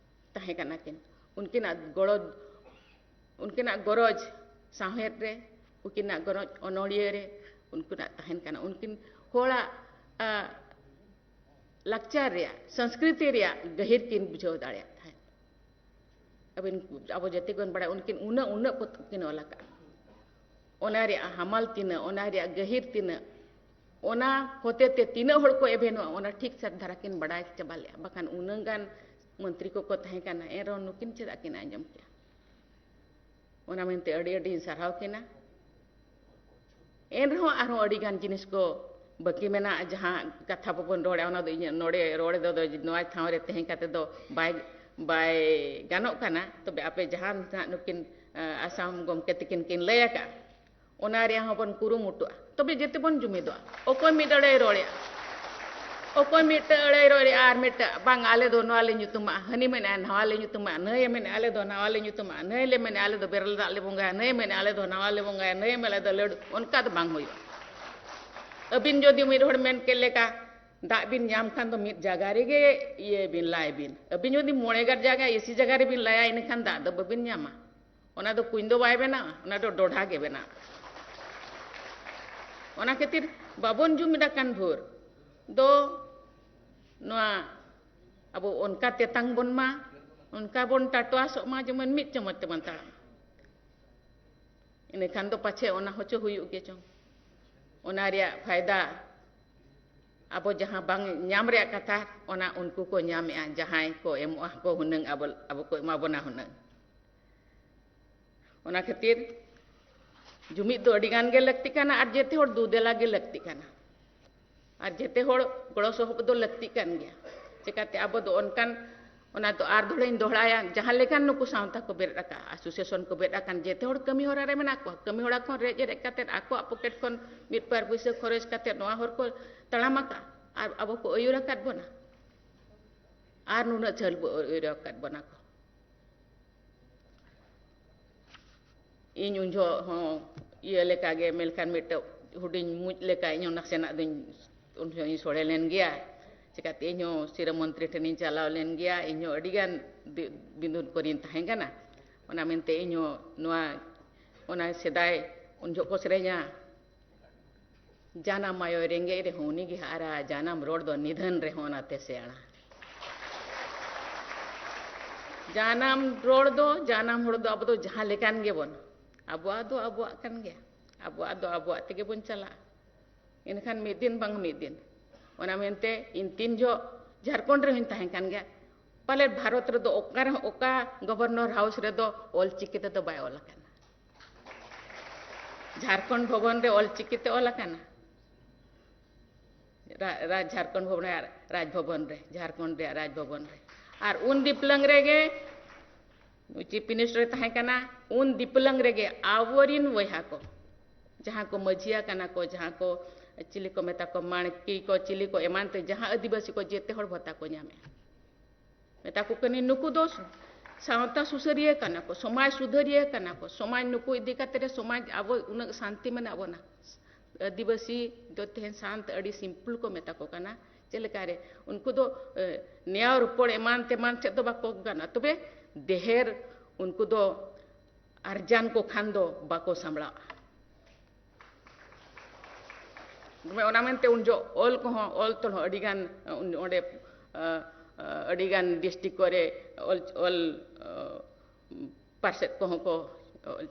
ᱛᱟᱦᱮᱸ ᱠᱟᱱᱟ ᱠᱤᱱ᱾ ᱩᱱᱠᱤᱱᱟᱜ ᱜᱚᱲᱚ, ᱩᱱᱠᱤᱱᱟᱜ ᱜᱚᱨᱚᱡᱽ ᱥᱟᱶᱦᱮᱫ ᱨᱮ, ᱩᱱᱠᱤᱱᱟᱜ ᱜᱚᱨᱚᱡᱽ ᱚᱱᱚᱬᱦᱤᱭᱟᱹ ᱨᱮ ᱩᱱᱠᱤᱱᱟᱜ ᱛᱟᱦᱮᱱ ᱠᱟᱱᱟ᱾ ᱩᱱᱠᱤᱱ ᱦᱚᱲᱟᱜ, ᱟ, ᱞᱟᱠᱪᱟᱨ ᱨᱮᱭᱟᱜ, ᱥᱚᱝᱥᱠᱨᱤᱛᱤ ᱨᱮᱭᱟᱜ ᱜᱟᱹᱦᱤᱨ ᱠᱤᱱ ᱵᱩᱡᱷᱟᱹᱣ ᱫᱟᱲᱮᱭᱟᱜ ᱛᱟᱦᱮᱸᱫ᱾ ᱟᱹᱵᱤᱱ, ᱟᱵᱚ ᱡᱟᱹᱛᱤ ᱵᱚᱱ ᱵᱟᱲᱟᱭᱟ, ᱩᱱᱠᱤᱱ ᱩᱱᱟᱹᱜ, ᱩᱱᱟᱹᱜ ᱯᱚᱛᱚᱵ ᱠᱤᱱ ᱚᱞ ᱟᱠᱟᱫᱼᱟ᱾ ᱚᱱᱟ ᱨᱮᱭᱟᱜ ᱦᱟᱢᱟᱞ ᱛᱤᱱᱟᱹᱜ, ᱚᱱᱟ ᱨᱮᱭᱟᱜ ᱜᱟᱹᱦᱤᱨ ᱛᱤᱱᱟᱹᱜ, ᱚᱱᱟ ᱦᱚᱛᱮ ᱛᱮ ᱛᱤᱱᱟᱹᱜ ᱦᱚᱲ ᱠᱚ ᱮᱵᱷᱮᱱᱚᱜᱼᱟ, ᱚᱱᱟ ᱴᱷᱤᱠ ᱥᱟᱹᱛ ᱫᱷᱟᱨᱟ ᱠᱤᱱ ᱵᱟᱲᱟᱭ ᱪᱟᱵᱟ ᱞᱮᱫᱼᱟ᱾ ᱵᱟᱠᱷᱟᱱ ᱩᱱᱟᱹᱜ ᱜᱟᱱ ᱢᱚᱱᱛᱨᱤ ᱠᱚᱠᱚ ᱛᱟᱦᱮᱸ ᱠᱟᱱᱟ, ᱮᱱ ᱨᱮᱦᱚᱸ ᱱᱩᱠᱤᱱ ᱪᱮᱫᱟᱜ ᱠᱤᱱ ᱟᱸᱡᱚᱢ ᱠᱮᱜᱼᱟ? ᱚᱱᱟ ᱢᱮᱱᱛᱮ ᱟᱹᱰᱤ ᱟᱹᱰᱤᱧ ᱥᱟᱨᱦᱟᱣ ᱠᱤᱱᱟ᱾ ᱮᱱ ᱨᱮᱦᱚᱸ ᱟᱨᱦᱚᱸ ᱟᱹᱰᱤ ᱜᱟᱱ ᱡᱤᱱᱤᱥ ᱠᱚ ᱵᱟᱹᱠᱤ ᱢᱮᱱᱟᱜᱼᱟ, ᱡᱟᱦᱟᱸ ᱠᱟᱛᱷᱟ ᱵᱟᱵᱚᱱ ᱨᱚᱲᱟ, ᱚᱱᱟ ᱫᱚ ᱤᱧᱟᱹᱜ ᱱᱚᱰᱮ ᱨᱚᱲ ᱫᱚ, ᱫᱚ ᱱᱚᱣᱟ ᱴᱷᱟᱶ ᱨᱮ ᱛᱟᱦᱮᱸ ᱠᱟᱛᱮ ᱫᱚ ᱵᱟᱭ, ᱵᱟᱭ ᱜᱟᱱᱚᱜ ᱠᱟᱱᱟ᱾ ᱛᱚᱵᱮ ᱟᱯᱮ ᱡᱟᱦᱟᱸ ᱱᱟᱦᱟᱜ ᱱᱩᱠᱤᱱ, ᱟ, ᱟᱥᱟᱢ ᱜᱚᱢᱠᱮ ᱛᱟᱹᱠᱤᱱ ᱠᱤᱱ ᱞᱟᱹᱭ ᱟᱠᱟᱫᱼᱟ, ᱚᱱᱟ ᱨᱮᱭᱟᱜ ᱦᱚᱸᱵᱚᱱ ᱠᱩᱨᱩᱢᱩᱴᱩᱜᱼᱟ᱾ ᱛᱚᱵᱮ ᱡᱮᱛᱮ ᱵᱚᱱ ᱡᱩᱢᱤᱫᱚᱜᱼᱟ᱾ ᱚᱠᱚᱭ ᱢᱤᱫ ᱟᱹᱲᱟᱹᱭ ᱨᱚᱲᱮᱜᱼᱟ, ᱚᱠᱚᱭ ᱢᱤᱫᱴᱟᱹ ᱟᱹᱲᱟᱹᱭ ᱨᱚᱲᱮᱜᱼᱟ ᱟᱨ ᱢᱤᱫᱴᱟᱹ, "ᱵᱟᱝ, ᱟᱞᱮ ᱫᱚ ᱱᱚᱣᱟ ᱞᱮ ᱧᱩᱛᱩᱢᱟᱜᱼᱟ", ᱦᱟᱹᱱᱤ ᱢᱮᱱᱮᱜᱼᱟ, "ᱱᱟᱣᱟ ᱞᱮ ᱧᱩᱛᱩᱢᱟᱜᱼᱟ", ᱱᱟᱹᱭᱮ ᱢᱮᱱᱮᱜᱼᱟ, "ᱟᱞᱮ ᱫᱚ ᱱᱟᱣᱟ ᱞᱮ ᱧᱩᱛᱩᱢᱟᱜᱼᱟ", ᱱᱟᱹᱭ ᱞᱮ ᱢᱮᱱᱮᱜᱼᱟ, "ᱟᱞᱮ ᱫᱚ ᱵᱮᱨᱮᱞ ᱫᱟᱜ ᱞᱮ ᱵᱚᱸᱜᱟᱭᱟ", ᱱᱟᱹᱭᱮ ᱢᱮᱱᱮᱜᱼᱟ, "ᱟᱞᱮ ᱫᱚ ᱱᱟᱣᱟ ᱞᱮ ᱵᱚᱸᱜᱟᱭᱟ", ᱱᱟᱹᱭᱮ ᱢᱮᱱᱮᱜᱼᱟ, "ᱟᱞᱮ ᱫᱚ ᱞᱟᱹᱰᱩ", ᱚᱱᱠᱟ ᱫᱚ ᱵᱟᱝ ᱦᱩᱭᱩᱜᱼᱟ᱾ ᱟᱹᱵᱤᱱ ᱡᱩᱫᱤ ᱢᱤᱫ ᱦᱚᱲ ᱢᱮᱱ ᱠᱮᱫ ᱞᱮᱠᱟ, ᱫᱟᱜ ᱵᱤᱱ ᱧᱟᱢ ᱠᱷᱟᱱ ᱫᱚ ᱢᱤᱫ ᱡᱟᱭᱜᱟ ᱨᱮᱜᱮ ᱤᱭᱟᱹ ᱵᱤᱱ, ᱞᱟᱭ ᱵᱤᱱ᱾ ᱟᱹᱵᱤᱱ ᱡᱩᱫᱤ ᱢᱚᱬᱮ ᱜᱟᱨ ᱡᱟᱭᱜᱟ, ᱮᱥᱤ ᱡᱟᱭᱜᱟ ᱨᱮᱵᱤᱱ ᱞᱟᱭᱟ, ᱤᱱᱟᱹᱠᱷᱟᱱ ᱫᱟᱜ ᱫᱚ ᱵᱟᱹᱵᱤᱱ ᱧᱟᱢᱟ᱾ ᱚᱱᱟ ᱫᱚ ᱠᱩᱧ ᱫᱚ ᱵᱟᱭ ᱵᱮᱱᱟᱣᱟ, ᱚᱱᱟ ᱫᱚ ᱰᱚᱰᱷᱟ ᱜᱮ ᱵᱮᱱᱟᱣᱟ᱾ ᱚᱱᱟ ᱠᱷᱟᱹᱛᱤᱨ ᱵᱟᱵᱚᱱ ᱡᱩᱢᱤᱫ ᱟᱠᱟᱱ ᱵᱷᱳᱨ ᱫᱚ ᱱᱚᱣᱟ ᱟᱵᱚ ᱚᱱᱠᱟ ᱛᱮᱛᱟᱝ ᱵᱚᱱ ᱢᱟ, ᱚᱱᱠᱟ ᱵᱚᱱ ᱴᱟᱴᱣᱟᱥᱚᱜ ᱢᱟ, ᱡᱮᱢᱚᱱ ᱢᱤᱫ ᱪᱟᱢᱚᱪ ᱛᱮᱵᱚᱱ ᱛᱟᱲᱟᱢ᱾ ᱤᱱᱟᱹᱠᱷᱟᱱ ᱫᱚ ᱯᱟᱪᱷᱮ ᱚᱱᱟ ᱦᱚᱪᱚ ᱦᱩᱭᱩᱜ ᱜᱮ ᱪᱚᱝ᱾ ᱚᱱᱟ ᱨᱮᱭᱟᱜ ᱯᱷᱟᱭᱫᱟ ᱟᱵᱚ ᱡᱟᱦᱟᱸ ᱵᱟᱝ ᱧᱟᱢ ᱨᱮᱭᱟᱜ ᱠᱟᱛᱷᱟ, ᱚᱱᱟ ᱩᱱᱠᱩ ᱠᱚ ᱧᱟᱢᱮᱜᱼᱟ, ᱡᱟᱦᱟᱸᱭ ᱠᱚ ᱮᱢᱚᱜᱼᱟ ᱠᱚ ᱦᱩᱱᱟᱹᱝ, ᱟᱵᱚ, ᱟᱵᱚ ᱠᱚ ᱮᱢᱟ ᱵᱚᱱᱟ ᱦᱩᱱᱟᱹᱝ᱾ ᱚᱱᱟ ᱠᱷᱟᱹᱛᱤᱨ ᱡᱩᱢᱤᱫ ᱫᱚ ᱟᱹᱰᱤ ᱜᱟᱱ ᱜᱮ ᱞᱟᱹᱠᱛᱤ ᱠᱟᱱᱟ ᱟᱨ ᱡᱮᱛᱮ ᱦᱚᱲ ᱫᱩ ᱫᱮᱞᱟ ᱜᱮ ᱞᱟᱹᱠᱛᱤ ᱠᱟᱱᱟ᱾ ᱟᱨ ᱡᱮᱛᱮ ᱦᱚᱲ ᱜᱚᱲᱚ ᱥᱚᱦᱚᱯᱚᱫ ᱫᱚ ᱞᱟᱹᱠᱛᱤ ᱠᱟᱱ ᱜᱮᱭᱟ᱾ ᱪᱮᱠᱟᱛᱮ ᱟᱵᱚ ᱫᱚ ᱚᱱᱠᱟᱱ, ᱚᱱᱟ ᱫᱚ ᱟᱨ ᱫᱷᱚᱲᱟᱧ ᱫᱚᱦᱲᱟᱭᱟ, ᱡᱟᱦᱟᱸ ᱞᱮᱠᱟᱱ ᱱᱩᱠᱩ ᱥᱟᱶᱛᱟ ᱠᱚ ᱵᱮᱨᱮᱫ ᱟᱠᱟᱫ, ᱟᱥᱳᱥᱤᱭᱮᱥᱚᱱ ᱠᱚ ᱵᱮᱨᱮᱫ ᱟᱠᱟᱱ, ᱡᱮᱛᱮ ᱦᱚᱲ ᱠᱟᱹᱢᱤ ᱦᱚᱨᱟ ᱨᱮ ᱢᱮᱱᱟᱜ ᱠᱚᱣᱟ᱾ ᱠᱟᱹᱢᱤ ᱦᱚᱨᱟ ᱠᱷᱚᱱ ᱨᱮᱡ ᱨᱮᱡ ᱠᱟᱛᱮᱫ ᱟᱠᱚᱣᱟᱜ ᱯᱚᱠᱮᱴ ᱠᱷᱚᱱ ᱢᱤᱫ ᱵᱟᱨ ᱯᱩᱭᱥᱟᱹ ᱠᱷᱚᱨᱚᱪ ᱠᱟᱛᱮᱫ ᱱᱚᱣᱟ ᱦᱚᱨ ᱠᱚ ᱛᱟᱲᱟᱢ ᱟᱠᱟᱫ ᱟᱨ ᱟᱵᱚ ᱠᱚ ᱟᱹᱭᱩᱨ ᱟᱠᱟᱫ ᱵᱚᱱᱟ᱾ ᱟᱨ ᱱᱩᱱᱟᱹᱜ ᱡᱷᱟᱹᱞ ᱵᱚ ᱟᱹᱭᱩᱨ ᱟᱠᱟᱫ ᱵᱚᱱᱟ ᱠᱚ᱾ ᱤᱧ ᱩᱱ ᱡᱚᱦᱚᱜ ᱦᱚᱸ ᱤᱭᱟᱹ ᱞᱮᱠᱟ ᱜᱮ, ᱢᱮᱱᱠᱷᱟᱱ ᱢᱤᱫᱴᱮᱡ ᱦᱩᱰᱤᱧ ᱢᱩᱡ ᱞᱮᱠᱟ ᱤᱧ ᱦᱚᱸ ᱱᱟᱥᱮᱱᱟᱜ ᱫᱚᱧ, ᱩᱱ ᱡᱚᱦᱚᱜ ᱤᱧ ᱥᱚᱲᱮ ᱞᱮᱱ ᱜᱮᱭᱟ᱾ ᱪᱤᱠᱟᱹᱛᱮ ᱤᱧ ᱦᱚᱸ ᱥᱤᱨᱟᱹ ᱢᱚᱱᱛᱨᱤ ᱴᱷᱮᱱᱤᱧ ᱪᱟᱞᱟᱣ ᱞᱮᱱ ᱜᱮᱭᱟ, ᱤᱧ ᱦᱚᱸ ᱟᱹᱰᱤ ᱜᱟᱱ ᱵᱤ-, ᱵᱤᱸᱫᱩᱱ ᱠᱚᱨᱮᱧ ᱛᱟᱦᱮᱸ ᱠᱟᱱᱟ᱾ ᱚᱱᱟ ᱢᱮᱱᱛᱮ ᱤᱧ ᱦᱚᱸ ᱱᱚᱣᱟ, ᱚᱱᱟ ᱥᱮᱫᱟᱭ ᱩᱱ ᱡᱚᱦᱚᱜ ᱠᱚ ᱥᱮᱨᱮᱧᱟ, "ᱡᱟᱱᱟᱢ ᱟᱭᱳᱭ ᱨᱮᱸᱜᱮᱡ ᱨᱮᱦᱚᱸ ᱩᱱᱤ ᱜᱮ ᱦᱟᱨᱟ, ᱡᱟᱱᱟᱢ ᱨᱚᱲ ᱫᱚ ᱱᱤᱫᱷᱟᱹᱱ ᱨᱮᱦᱚᱸ ᱚᱱᱟᱛᱮ ᱥᱮᱬᱟ᱾" ᱡᱟᱱᱟᱢ ᱨᱚᱲ ᱫᱚ, ᱡᱟᱱᱟᱢ ᱦᱚᱲ ᱫᱚ ᱟᱵᱚ ᱫᱚ ᱡᱟᱦᱟᱸ ᱞᱮᱠᱟᱱ ᱜᱮᱵᱚᱱ, ᱟᱵᱚᱣᱟᱜ ᱫᱚ ᱟᱵᱚᱣᱟᱜ ᱠᱟᱱ ᱜᱮᱭᱟ, ᱟᱵᱚᱣᱟᱜ ᱫᱚ ᱟᱵᱚᱣᱟᱜ ᱛᱮᱜᱮ ᱵᱚᱱ ᱪᱟᱞᱟᱜᱼᱟ᱾ ᱮᱱᱠᱷᱟᱱ ᱢᱤᱫ ᱫᱤᱱ ᱵᱟᱝ ᱢᱤᱫ ᱫᱤᱱ, ᱚᱱᱟ ᱢᱮᱱᱛᱮ ᱤᱧ ᱛᱤᱱ ᱡᱚᱦᱚᱜ ᱡᱷᱟᱲᱠᱷᱚᱸᱰ ᱨᱮᱦᱚᱸᱧ ᱛᱟᱦᱮᱸ ᱠᱟᱱ ᱜᱮᱭᱟ, ᱯᱟᱞᱮᱫ ᱵᱷᱟᱨᱚᱛ ᱨᱮᱫᱚ ᱚᱠᱟ ᱨᱮᱦᱚᱸ, ᱚᱠᱟ ᱜᱚᱵᱷᱚᱨᱱᱚᱨ ᱦᱟᱣᱩᱥ ᱨᱮᱫᱚ ᱚᱞ ᱪᱤᱠᱤ ᱛᱮᱫᱚ ᱵᱟᱭ ᱚᱞ ᱟᱠᱟᱱᱟ᱾ ᱡᱷᱟᱲᱠᱷᱚᱸᱰ ᱵᱷᱚᱵᱚᱱ ᱨᱮ ᱚᱞ ᱪᱤᱠᱤ ᱛᱮ ᱚᱞ ᱟᱠᱟᱱᱟ᱾ ᱨᱟ-, ᱨᱟᱡᱽ, ᱡᱷᱟᱲᱠᱷᱚᱸᱰ ᱵᱷᱚᱵᱚᱱ ᱨᱮ, ᱨᱟᱡᱽ ᱵᱷᱚᱵᱚᱱ ᱨᱮ, ᱡᱷᱟᱲᱠᱷᱚᱸᱰ ᱨᱮᱭᱟᱜ ᱨᱟᱡᱽ ᱵᱷᱚᱵᱚᱱ ᱨᱮ᱾ ᱟᱨ ᱩᱱ ᱫᱤᱯᱞᱟᱹᱝ ᱨᱮᱜᱮ ᱪᱤᱯ ᱢᱤᱱᱤᱥᱴᱟᱨ ᱮ ᱛᱟᱦᱮᱸ ᱠᱟᱱᱟ, ᱩᱱ ᱫᱤᱯᱞᱟᱹᱝ ᱨᱮᱜᱮ ᱟᱵᱚᱨᱤᱱ ᱵᱚᱭᱦᱟ ᱠᱚ, ᱡᱟᱦᱟᱸ ᱠᱚ ᱢᱟᱹᱡᱷᱤᱭᱟ ᱠᱟᱱᱟ ᱠᱚ, ᱡᱟᱦᱟᱸ ᱠᱚ ᱪᱤᱞᱤ ᱠᱚ ᱢᱮᱛᱟ ᱠᱚ, ᱢᱟᱬᱠᱤ ᱠᱚ, ᱪᱤᱞᱤ ᱠᱚ ᱮᱢᱟᱱ ᱛᱮ, ᱡᱟᱦᱟᱸ ᱟᱹᱫᱤᱵᱟᱹᱥᱤ ᱠᱚ, ᱡᱮᱛᱮ ᱦᱚᱲ ᱵᱷᱟᱛᱟ ᱠᱚ ᱧᱟᱢᱮᱜᱼᱟ᱾ ᱢᱮᱛᱟ ᱠᱚ ᱠᱟᱹᱱᱟᱹᱧ, ᱱᱩᱠᱩ ᱫᱚ ᱥᱟᱶᱛᱟ ᱥᱩᱥᱟᱹᱨᱤᱭᱟᱹ ᱠᱟᱱᱟ ᱠᱚ, ᱥᱚᱢᱟᱡᱽ ᱥᱩᱫᱷᱟᱹᱨᱤᱭᱟᱹ ᱠᱟᱱᱟ ᱠᱚ, ᱥᱚᱢᱟᱡᱽ ᱱᱩᱠᱩ ᱤᱫᱤ ᱠᱟᱛᱮ ᱨᱮ ᱥᱚᱢᱟᱡᱽ ᱟᱵᱚ ᱩᱱᱟᱹᱜ ᱥᱟᱱᱛᱤ ᱢᱮᱱᱟᱜ ᱵᱚᱱᱟ᱾ ᱟᱹᱫᱤᱵᱟᱹᱥᱤ ᱫᱚ ᱛᱮᱦᱮᱧ ᱥᱟᱱᱛ ᱟᱹᱰᱤ ᱥᱤᱢᱯᱞ ᱠᱚ ᱢᱮᱛᱟ ᱠᱚ ᱠᱟᱱᱟ, ᱪᱮᱫ ᱞᱮᱠᱟᱨᱮ? ᱩᱱᱠᱩ ᱫᱚ ᱮ, ᱱᱮᱭᱟᱣ ᱨᱚᱯᱚᱲ ᱮᱢᱟᱱ ᱛᱮᱢᱟᱱ ᱥᱮᱫ ᱫᱚ ᱵᱟᱠᱚ ᱜᱟᱱᱚᱜᱼᱟ, ᱛᱚᱵᱮ ᱰᱷᱮᱨ ᱩᱱᱠᱩ ᱫᱚ ᱟᱨᱡᱟᱱ ᱠᱚ ᱠᱷᱟᱱ ᱫᱚ ᱵᱟᱠᱚ ᱥᱟᱢᱵᱲᱟᱜᱼᱟ᱾ ᱛᱚᱵᱮ ᱚᱱᱟ ᱢᱮᱱᱛᱮ ᱩᱱ ᱡᱚᱦᱚᱜ ᱚᱞ ᱠᱚᱦᱚᱸ, ᱚᱞ ᱛᱚᱞ ᱦᱚᱸ ᱟᱹᱰᱤᱜᱟᱱ, ᱚᱸᱰᱮ ᱟᱹᱰᱤᱜᱟᱱ ᱰᱤᱥᱴᱨᱤᱠᱴ ᱠᱚᱨᱮ ᱚᱞ, ᱚᱞ ᱯᱟᱨᱥᱮᱫ ᱠᱚᱦᱚᱸ ᱠᱚ,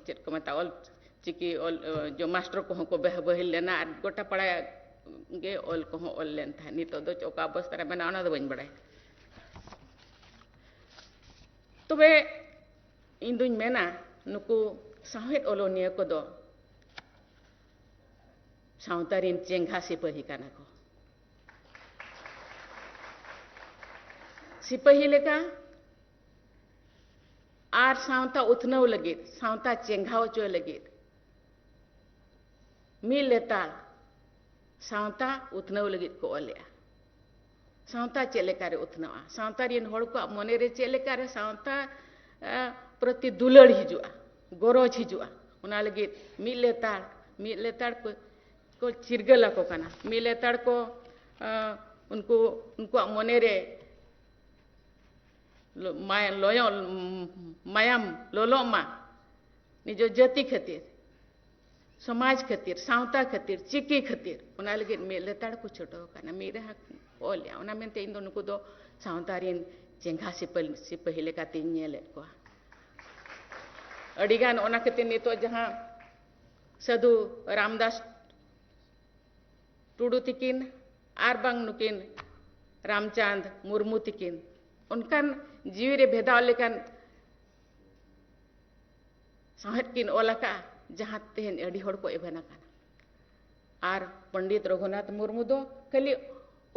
ᱪᱮᱫ ᱠᱚ ᱢᱮᱛᱟᱜᱼᱟ, ᱚᱞ ᱪᱤᱠᱤ ᱚᱞ ᱡᱚ ᱢᱟᱥᱴᱟᱨ ᱠᱚᱦᱚᱸ ᱠᱚ ᱵᱟᱹᱦᱤᱞ ᱞᱮᱱᱟ, ᱟᱨ ᱜᱚᱴᱟ ᱯᱟᱲᱟ ᱜᱮ ᱚᱞ ᱠᱚᱦᱚᱸ ᱚᱞ ᱞᱮᱱ ᱛᱟᱦᱮᱸᱫ᱾ ᱱᱤᱛᱚᱜ ᱫᱚ ᱚᱠᱟ ᱚᱵᱚᱥᱛᱟ ᱨᱮ ᱢᱮᱱᱟᱜᱼᱟ, ᱚᱱᱟ ᱫᱚ ᱵᱟᱹᱧ ᱵᱟᱲᱟᱭᱟ᱾ ᱛᱚᱵᱮ ᱤᱧ ᱫᱩᱧ ᱢᱮᱱᱟ, ᱱᱩᱠᱩ ᱥᱟᱶᱦᱮᱫ ᱚᱞᱚᱱᱤᱭᱟᱹ ᱠᱚᱫᱚ ᱥᱟᱶᱛᱟ ᱨᱮᱱ ᱪᱮᱸᱜᱷᱟ ᱥᱤᱯᱟᱹᱦᱤ ᱠᱟᱱᱟ ᱠᱚ᱾ ᱥᱤᱯᱟᱹᱦᱤ ᱞᱮᱠᱟ ᱟᱨ ᱥᱟᱶᱛᱟ ᱩᱛᱱᱟᱹᱣ ᱞᱟᱹᱜᱤᱫ, ᱥᱟᱶᱛᱟ ᱪᱮᱸᱜᱷᱟᱣ ᱦᱚᱪᱚᱭ ᱞᱟᱹᱜᱤᱫ ᱢᱤᱫ ᱞᱮᱛᱟᱲ ᱥᱟᱶᱛᱟ ᱩᱛᱱᱟᱹᱣ ᱞᱟᱹᱜᱤᱫ ᱠᱚ ᱚᱞᱮᱜᱼᱟ᱾ ᱥᱟᱶᱛᱟ ᱪᱮᱫ ᱞᱮᱠᱟᱨᱮ ᱩᱛᱱᱟᱹᱜᱼᱟ, ᱥᱟᱶᱛᱟ ᱨᱮᱱ ᱦᱚᱲ ᱠᱚᱣᱟᱜ ᱢᱚᱱᱮᱨᱮ ᱪᱮᱫ ᱞᱮᱠᱟᱨᱮ ᱥᱟᱶᱛᱟ ᱯᱨᱚᱛᱤ ᱫᱩᱞᱟᱹᱲ ᱦᱤᱡᱩᱜᱼᱟ, ᱜᱚᱨᱚᱡᱽ ᱦᱤᱡᱩᱜᱼᱟ, ᱚᱱᱟ ᱞᱟᱹᱜᱤᱫ ᱢᱤᱫ ᱞᱮᱛᱟᱲ, ᱢᱤᱫ ᱞᱮᱛᱟᱲ ᱠᱚ, ᱠᱚ ᱪᱤᱨᱜᱟᱹᱞ ᱟᱠᱚ ᱠᱟᱱᱟ᱾ ᱢᱤᱫ ᱞᱮᱛᱟᱲ ᱠᱚ ᱩᱱᱠᱩ, ᱩᱱᱠᱩᱣᱟᱜ ᱢᱚᱱᱮᱨᱮ ᱞᱚᱭᱚ ᱢᱟᱭᱟᱢ ᱞᱚᱞᱚᱜ ᱢᱟ, ᱱᱤᱡᱚ ᱡᱟᱹᱛᱤ ᱠᱷᱟᱹᱛᱤᱨ, ᱥᱚᱢᱟᱡᱽ ᱠᱷᱟᱹᱛᱤᱨ, ᱥᱟᱶᱛᱟ ᱠᱷᱟᱹᱛᱤᱨ, ᱪᱤᱠᱤ ᱠᱷᱟᱹᱛᱤᱨ, ᱚᱱᱟ ᱞᱟᱹᱜᱤᱫ ᱢᱤᱫ ᱞᱮᱛᱟᱲ ᱠᱚ ᱪᱷᱩᱴᱟᱹᱣ ᱟᱠᱟᱱᱟ᱾ ᱢᱤᱫ ᱨᱮᱦᱟ ᱚᱞᱮᱜᱼᱟ᱾ ᱚᱱᱟ ᱢᱮᱱᱛᱮ ᱤᱧ ᱫᱚ ᱱᱩᱠᱩ ᱫᱚ ᱥᱟᱶᱛᱟ ᱨᱮᱱ ᱪᱮᱸᱜᱷᱟ ᱥᱤᱯᱟᱹ-, ᱥᱤᱯᱟᱹᱦᱤ ᱞᱮᱠᱟᱛᱤᱧ ᱧᱮᱞᱮᱫ ᱠᱚᱣᱟ᱾ ᱟᱹᱰᱤᱜᱟᱱ ᱚᱱᱟ ᱠᱷᱟᱹᱛᱤᱨ ᱱᱤᱛᱚᱜ ᱡᱟᱦᱟᱸ ᱥᱟᱹᱫᱷᱩ ᱨᱟᱢᱫᱟᱥ ᱴᱩᱰᱩ ᱛᱤᱠᱤᱱ ᱟᱨ ᱵᱟᱝ ᱱᱩᱠᱤᱱ ᱨᱟᱢᱪᱟᱸᱫᱽ ᱢᱩᱨᱢᱩ ᱛᱤᱠᱤᱱ ᱚᱱᱠᱟᱱ ᱡᱤᱣᱤ ᱨᱮ ᱵᱷᱮᱫᱟᱣ ᱞᱮᱠᱟᱱ ᱥᱟᱶᱦᱮᱫ ᱠᱤᱱ ᱚᱞ ᱟᱠᱟᱫᱼᱟ, ᱡᱟᱦᱟᱸ ᱛᱮᱦᱮᱧ ᱟᱹᱰᱤ ᱦᱚᱲ ᱠᱚ ᱮᱵᱷᱮᱱ ᱟᱠᱟᱱᱟ᱾ ᱟᱨ ᱯᱚᱱᱰᱤᱛ ᱨᱚᱜᱷᱩᱱᱟᱛᱷ ᱢᱩᱨᱢᱩ ᱫᱚ ᱠᱷᱟᱹᱞᱤ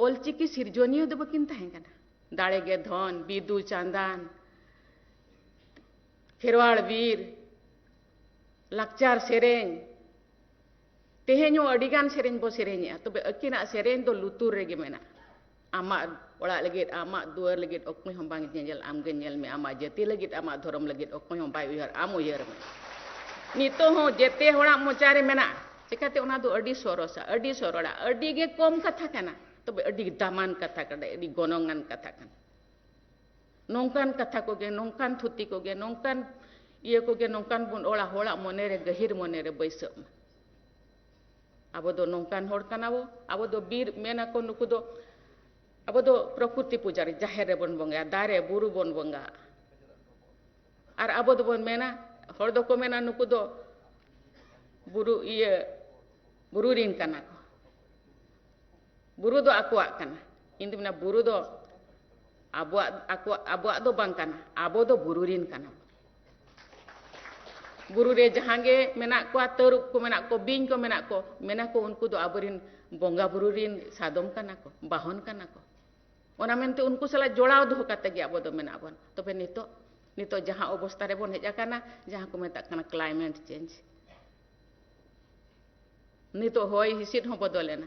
ᱚᱞᱪᱤᱠᱤ ᱥᱤᱨᱡᱚᱱᱤᱭᱟᱹ ᱫᱚ ᱵᱟᱹᱠᱤᱱ ᱛᱟᱦᱮᱸ ᱠᱟᱱᱟ᱾ ᱫᱟᱲᱮ ᱜᱮ ᱫᱷᱚᱱ, ᱵᱤᱫᱩ ᱪᱟᱸᱫᱟᱱ, ᱠᱷᱮᱨᱣᱟᱲ ᱵᱤᱨ, ᱞᱟᱠᱪᱟᱨ ᱥᱮᱨᱮᱧ, ᱛᱮᱦᱮᱧ ᱦᱚᱸ ᱟᱹᱰᱤᱜᱟᱱ ᱥᱮᱨᱮᱧ ᱵᱚ ᱥᱮᱨᱮᱧᱮᱜᱼᱟ, ᱛᱚᱵᱮ ᱟᱹᱠᱤᱱᱟᱜ ᱥᱮᱨᱮᱧ ᱫᱚ ᱞᱩᱛᱩᱨ ᱨᱮᱜᱮ ᱢᱮᱱᱟᱜᱼᱟ᱾ ᱟᱢᱟᱜ ᱚᱲᱟᱜ ᱞᱟᱹᱜᱤᱫ, ᱟᱢᱟᱜ ᱫᱩᱣᱟᱹᱨ ᱞᱟᱹᱜᱤᱫ ᱚᱠᱚᱭ ᱦᱚᱸ ᱵᱟᱝ ᱧᱮᱧᱮᱞ, ᱟᱢ ᱜᱮ ᱧᱮᱞ ᱢᱮ᱾ ᱟᱢᱟᱜ ᱡᱟᱹᱛᱤ ᱞᱟᱹᱜᱤᱫ, ᱟᱢᱟᱜ ᱫᱷᱚᱨᱚᱢ ᱞᱟᱹᱜᱤᱫ ᱚᱠᱚᱭ ᱦᱚᱸ ᱵᱟᱭ ᱩᱭᱦᱟᱹᱨ, ᱟᱢ ᱩᱭᱦᱟᱹᱨ ᱢᱮ᱾ ᱱᱤᱛᱚᱜ ᱦᱚᱸ ᱡᱮᱛᱮ ᱦᱚᱲᱟᱜ ᱢᱚᱪᱟ ᱨᱮ ᱢᱮᱱᱟᱜᱼᱟ, ᱪᱤᱠᱟᱹᱛᱮ ᱚᱱᱟ ᱫᱚ ᱟᱹᱰᱤ ᱥᱚᱨᱚᱥᱟ, ᱟᱹᱰᱤ ᱥᱚᱨᱚᱲᱟ, ᱟᱹᱰᱤ ᱜᱮ ᱠᱚᱢ ᱠᱟᱛᱷᱟ ᱠᱟᱱᱟ᱾ ᱛᱚᱵᱮ ᱟᱹᱰᱤ ᱫᱟᱢᱟᱱ ᱠᱟᱛᱷᱟ ᱠᱟᱱᱟ, ᱟᱹᱰᱤ ᱜᱚᱱᱚᱝᱟᱱ ᱠᱟᱛᱷᱟ ᱠᱟᱱᱟ᱾ ᱱᱚᱝᱠᱟᱱ ᱠᱟᱛᱷᱟ ᱠᱚᱜᱮ, ᱱᱚᱝᱠᱟᱱ ᱛᱷᱩᱛᱤ ᱠᱚᱜᱮ, ᱱᱚᱝᱠᱟᱱ ᱤᱭᱟᱹ ᱠᱚᱜᱮ, ᱱᱚᱝᱠᱟᱱ ᱵᱚᱱ ᱚᱞᱟ, ᱦᱚᱲᱟᱜ ᱢᱚᱱᱮᱨᱮ, ᱜᱟᱹᱦᱤᱨ ᱢᱚᱱᱮᱨᱮ ᱵᱟᱹᱭᱥᱟᱹᱜ ᱢᱟ᱾ ᱟᱵᱚ ᱫᱚ ᱱᱚᱝᱠᱟᱱ ᱦᱚᱲ ᱠᱟᱱᱟ ᱵᱚ, ᱟᱵᱚ ᱫᱚ ᱵᱤᱨ, ᱢᱮᱱ ᱟᱠᱚ ᱱᱩᱠᱩ ᱫᱚ, ᱟᱵᱚ ᱫᱚ ᱯᱨᱚᱠᱨᱤᱛᱤ ᱯᱩᱡᱟᱨᱤ, ᱡᱟᱦᱮᱨ ᱨᱮᱵᱚᱱ ᱵᱚᱸᱜᱟᱭᱟ, ᱫᱟᱨᱮ ᱵᱩᱨᱩ ᱵᱚᱱ ᱵᱚᱸᱜᱟᱜᱼᱟ᱾ ᱟᱨ ᱟᱵᱚ ᱫᱚᱵᱚᱱ ᱢᱮᱱᱟ, ᱦᱚᱲ ᱫᱚᱠᱚ ᱢᱮᱱᱟ ᱱᱩᱠᱩ ᱫᱚ ᱵᱩᱨᱩ, ᱤᱭᱟᱹ, ᱵᱩᱨᱩ ᱨᱤᱱ ᱠᱟᱱᱟ ᱠᱚ᱾ ᱵᱩᱨᱩ ᱫᱚ ᱟᱠᱚᱣᱟᱜ ᱠᱟᱱᱟ᱾ ᱤᱧ ᱫᱚ ᱢᱮᱱᱟ, ᱵᱩᱨᱩ ᱫᱚ ᱟᱵᱚᱣᱟᱜ, ᱟᱠᱚᱣᱟᱜ, ᱟᱵᱚᱣᱟᱜ ᱫᱚ ᱵᱟᱝ ᱠᱟᱱᱟ, ᱟᱵᱚ ᱫᱚ ᱵᱩᱨᱩ ᱨᱤᱱ ᱠᱟᱱᱟ ᱵᱚᱱ᱾ ᱵᱩᱨᱩ ᱨᱮ ᱡᱟᱦᱟᱸ ᱜᱮ ᱢᱮᱱᱟᱜ ᱠᱚᱣᱟ, ᱛᱟᱹᱨᱩᱵ ᱠᱚ ᱢᱮᱱᱟᱜ ᱠᱚ, ᱵᱤᱧ ᱠᱚ ᱢᱮᱱᱟᱜ ᱠᱚ, ᱢᱮᱱᱟ ᱠᱚ ᱩᱱᱠᱩ ᱫᱚ ᱟᱵᱚᱨᱤᱱ ᱵᱚᱸᱜᱟ ᱵᱩᱨᱩ ᱨᱤᱱ ᱥᱟᱫᱚᱢ ᱠᱟᱱᱟ ᱠᱚ, ᱵᱟᱦᱚᱱ ᱠᱟᱱᱟ ᱠᱚ᱾ ᱚᱱᱟ ᱢᱮᱱᱛᱮ ᱩᱱᱠᱩ ᱥᱟᱞᱟᱜ ᱡᱚᱲᱟᱣ ᱫᱚᱦᱚ ᱠᱟᱛᱮ ᱜᱮ ᱟᱵᱚ ᱫᱚ ᱢᱮᱱᱟᱜ ᱵᱚᱱ᱾ ᱛᱚᱵᱮ ᱱᱤᱛᱚᱜ, ᱱᱤᱛᱚᱜ ᱡᱟᱦᱟᱸ ᱚᱵᱚᱥᱛᱟ ᱨᱮᱵᱚᱱ ᱦᱮᱡ ᱟᱠᱟᱱᱟ, ᱡᱟᱦᱟᱸ ᱠᱚ ᱢᱮᱛᱟᱜ ᱠᱟᱱᱟ climate change, ᱱᱤᱛᱚᱜ ᱦᱚᱭ ᱦᱤᱸᱥᱤᱫ ᱦᱚᱸ ᱵᱚᱫᱚᱞᱮᱱᱟ᱾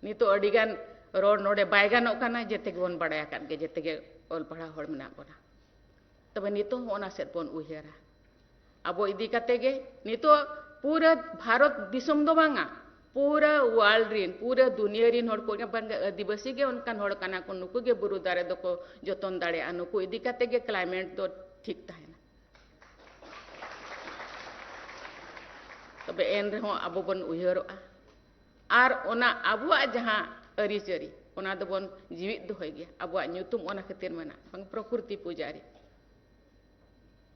ᱱᱤᱛᱚᱜ ᱟᱹᱰᱤᱜᱟᱱ ᱨᱚᱲ ᱱᱚᱰᱮ ᱵᱟᱭ ᱜᱟᱱᱚᱜ ᱠᱟᱱᱟ, ᱡᱮᱛᱮ ᱜᱮᱵᱚᱱ ᱵᱟᱲᱟᱭ ᱟᱠᱟᱫ ᱜᱮ, ᱡᱮᱛᱮ ᱜᱮ ᱚᱞ ᱯᱟᱲᱦᱟᱣ ᱦᱚᱲ ᱢᱮᱱᱟᱜ ᱵᱚᱱᱟ᱾ ᱛᱚᱵᱮ ᱱᱤᱛᱚᱜ ᱦᱚᱸ ᱚᱱᱟ ᱥᱮᱫ ᱵᱚᱱ ᱩᱭᱦᱟᱹᱨᱟ᱾ ᱟᱵᱚ ᱤᱫᱤ ᱠᱟᱛᱮ ᱜᱮ ᱱᱤᱛᱚᱜ ᱯᱩᱨᱟᱹ ᱵᱷᱟᱨᱚᱛ ᱫᱤᱥᱚᱢ ᱫᱚ ᱵᱟᱝᱟ, ᱯᱩᱨᱟᱹ world ᱨᱤᱱ, ᱯᱩᱨᱟᱹ ᱫᱩᱱᱤᱭᱟᱹ ᱨᱤᱱ ᱦᱚᱲ ᱠᱚ, ᱵᱟᱝ, ᱟᱹᱫᱤᱵᱟᱹᱥᱤ ᱜᱮ ᱚᱱᱠᱟᱱ ᱦᱚᱲ ᱠᱟᱱᱟ ᱠᱚ, ᱱᱩᱠᱩ ᱜᱮ ᱵᱩᱨᱩ ᱫᱟᱨᱮ ᱫᱚᱠᱚ ᱡᱚᱛᱚᱱ ᱫᱟᱲᱮᱭᱟᱜᱼᱟ, ᱱᱩᱠᱩ ᱤᱫᱤ ᱠᱟᱛᱮ ᱜᱮ climate ᱫᱚ ᱴᱷᱤᱠ ᱛᱟᱦᱮᱱᱟ᱾ ᱛᱚᱵᱮ ᱮᱱ ᱨᱮᱦᱚᱸ ᱟᱵᱚ ᱵᱚᱱ ᱩᱭᱦᱟᱹᱨᱚᱜᱼᱟ᱾ ᱟᱨ ᱚᱱᱟ ᱟᱵᱚᱣᱟᱜ ᱡᱟᱦᱟᱸ ᱟᱹᱨᱤᱪᱟᱹᱞᱤ, ᱚᱱᱟ ᱫᱚᱵᱚᱱ ᱡᱤᱣᱤᱫ ᱫᱚᱦᱚᱭ ᱜᱮᱭᱟ᱾ ᱟᱵᱚᱣᱟᱜ ᱧᱩᱛᱩᱢ ᱚᱱᱟ ᱠᱷᱟᱹᱛᱤᱨ ᱢᱮᱱᱟᱜᱼᱟ, ᱵᱟᱝ, ᱯᱨᱚᱠᱨᱤᱛᱤ ᱯᱩᱡᱟᱨᱤ᱾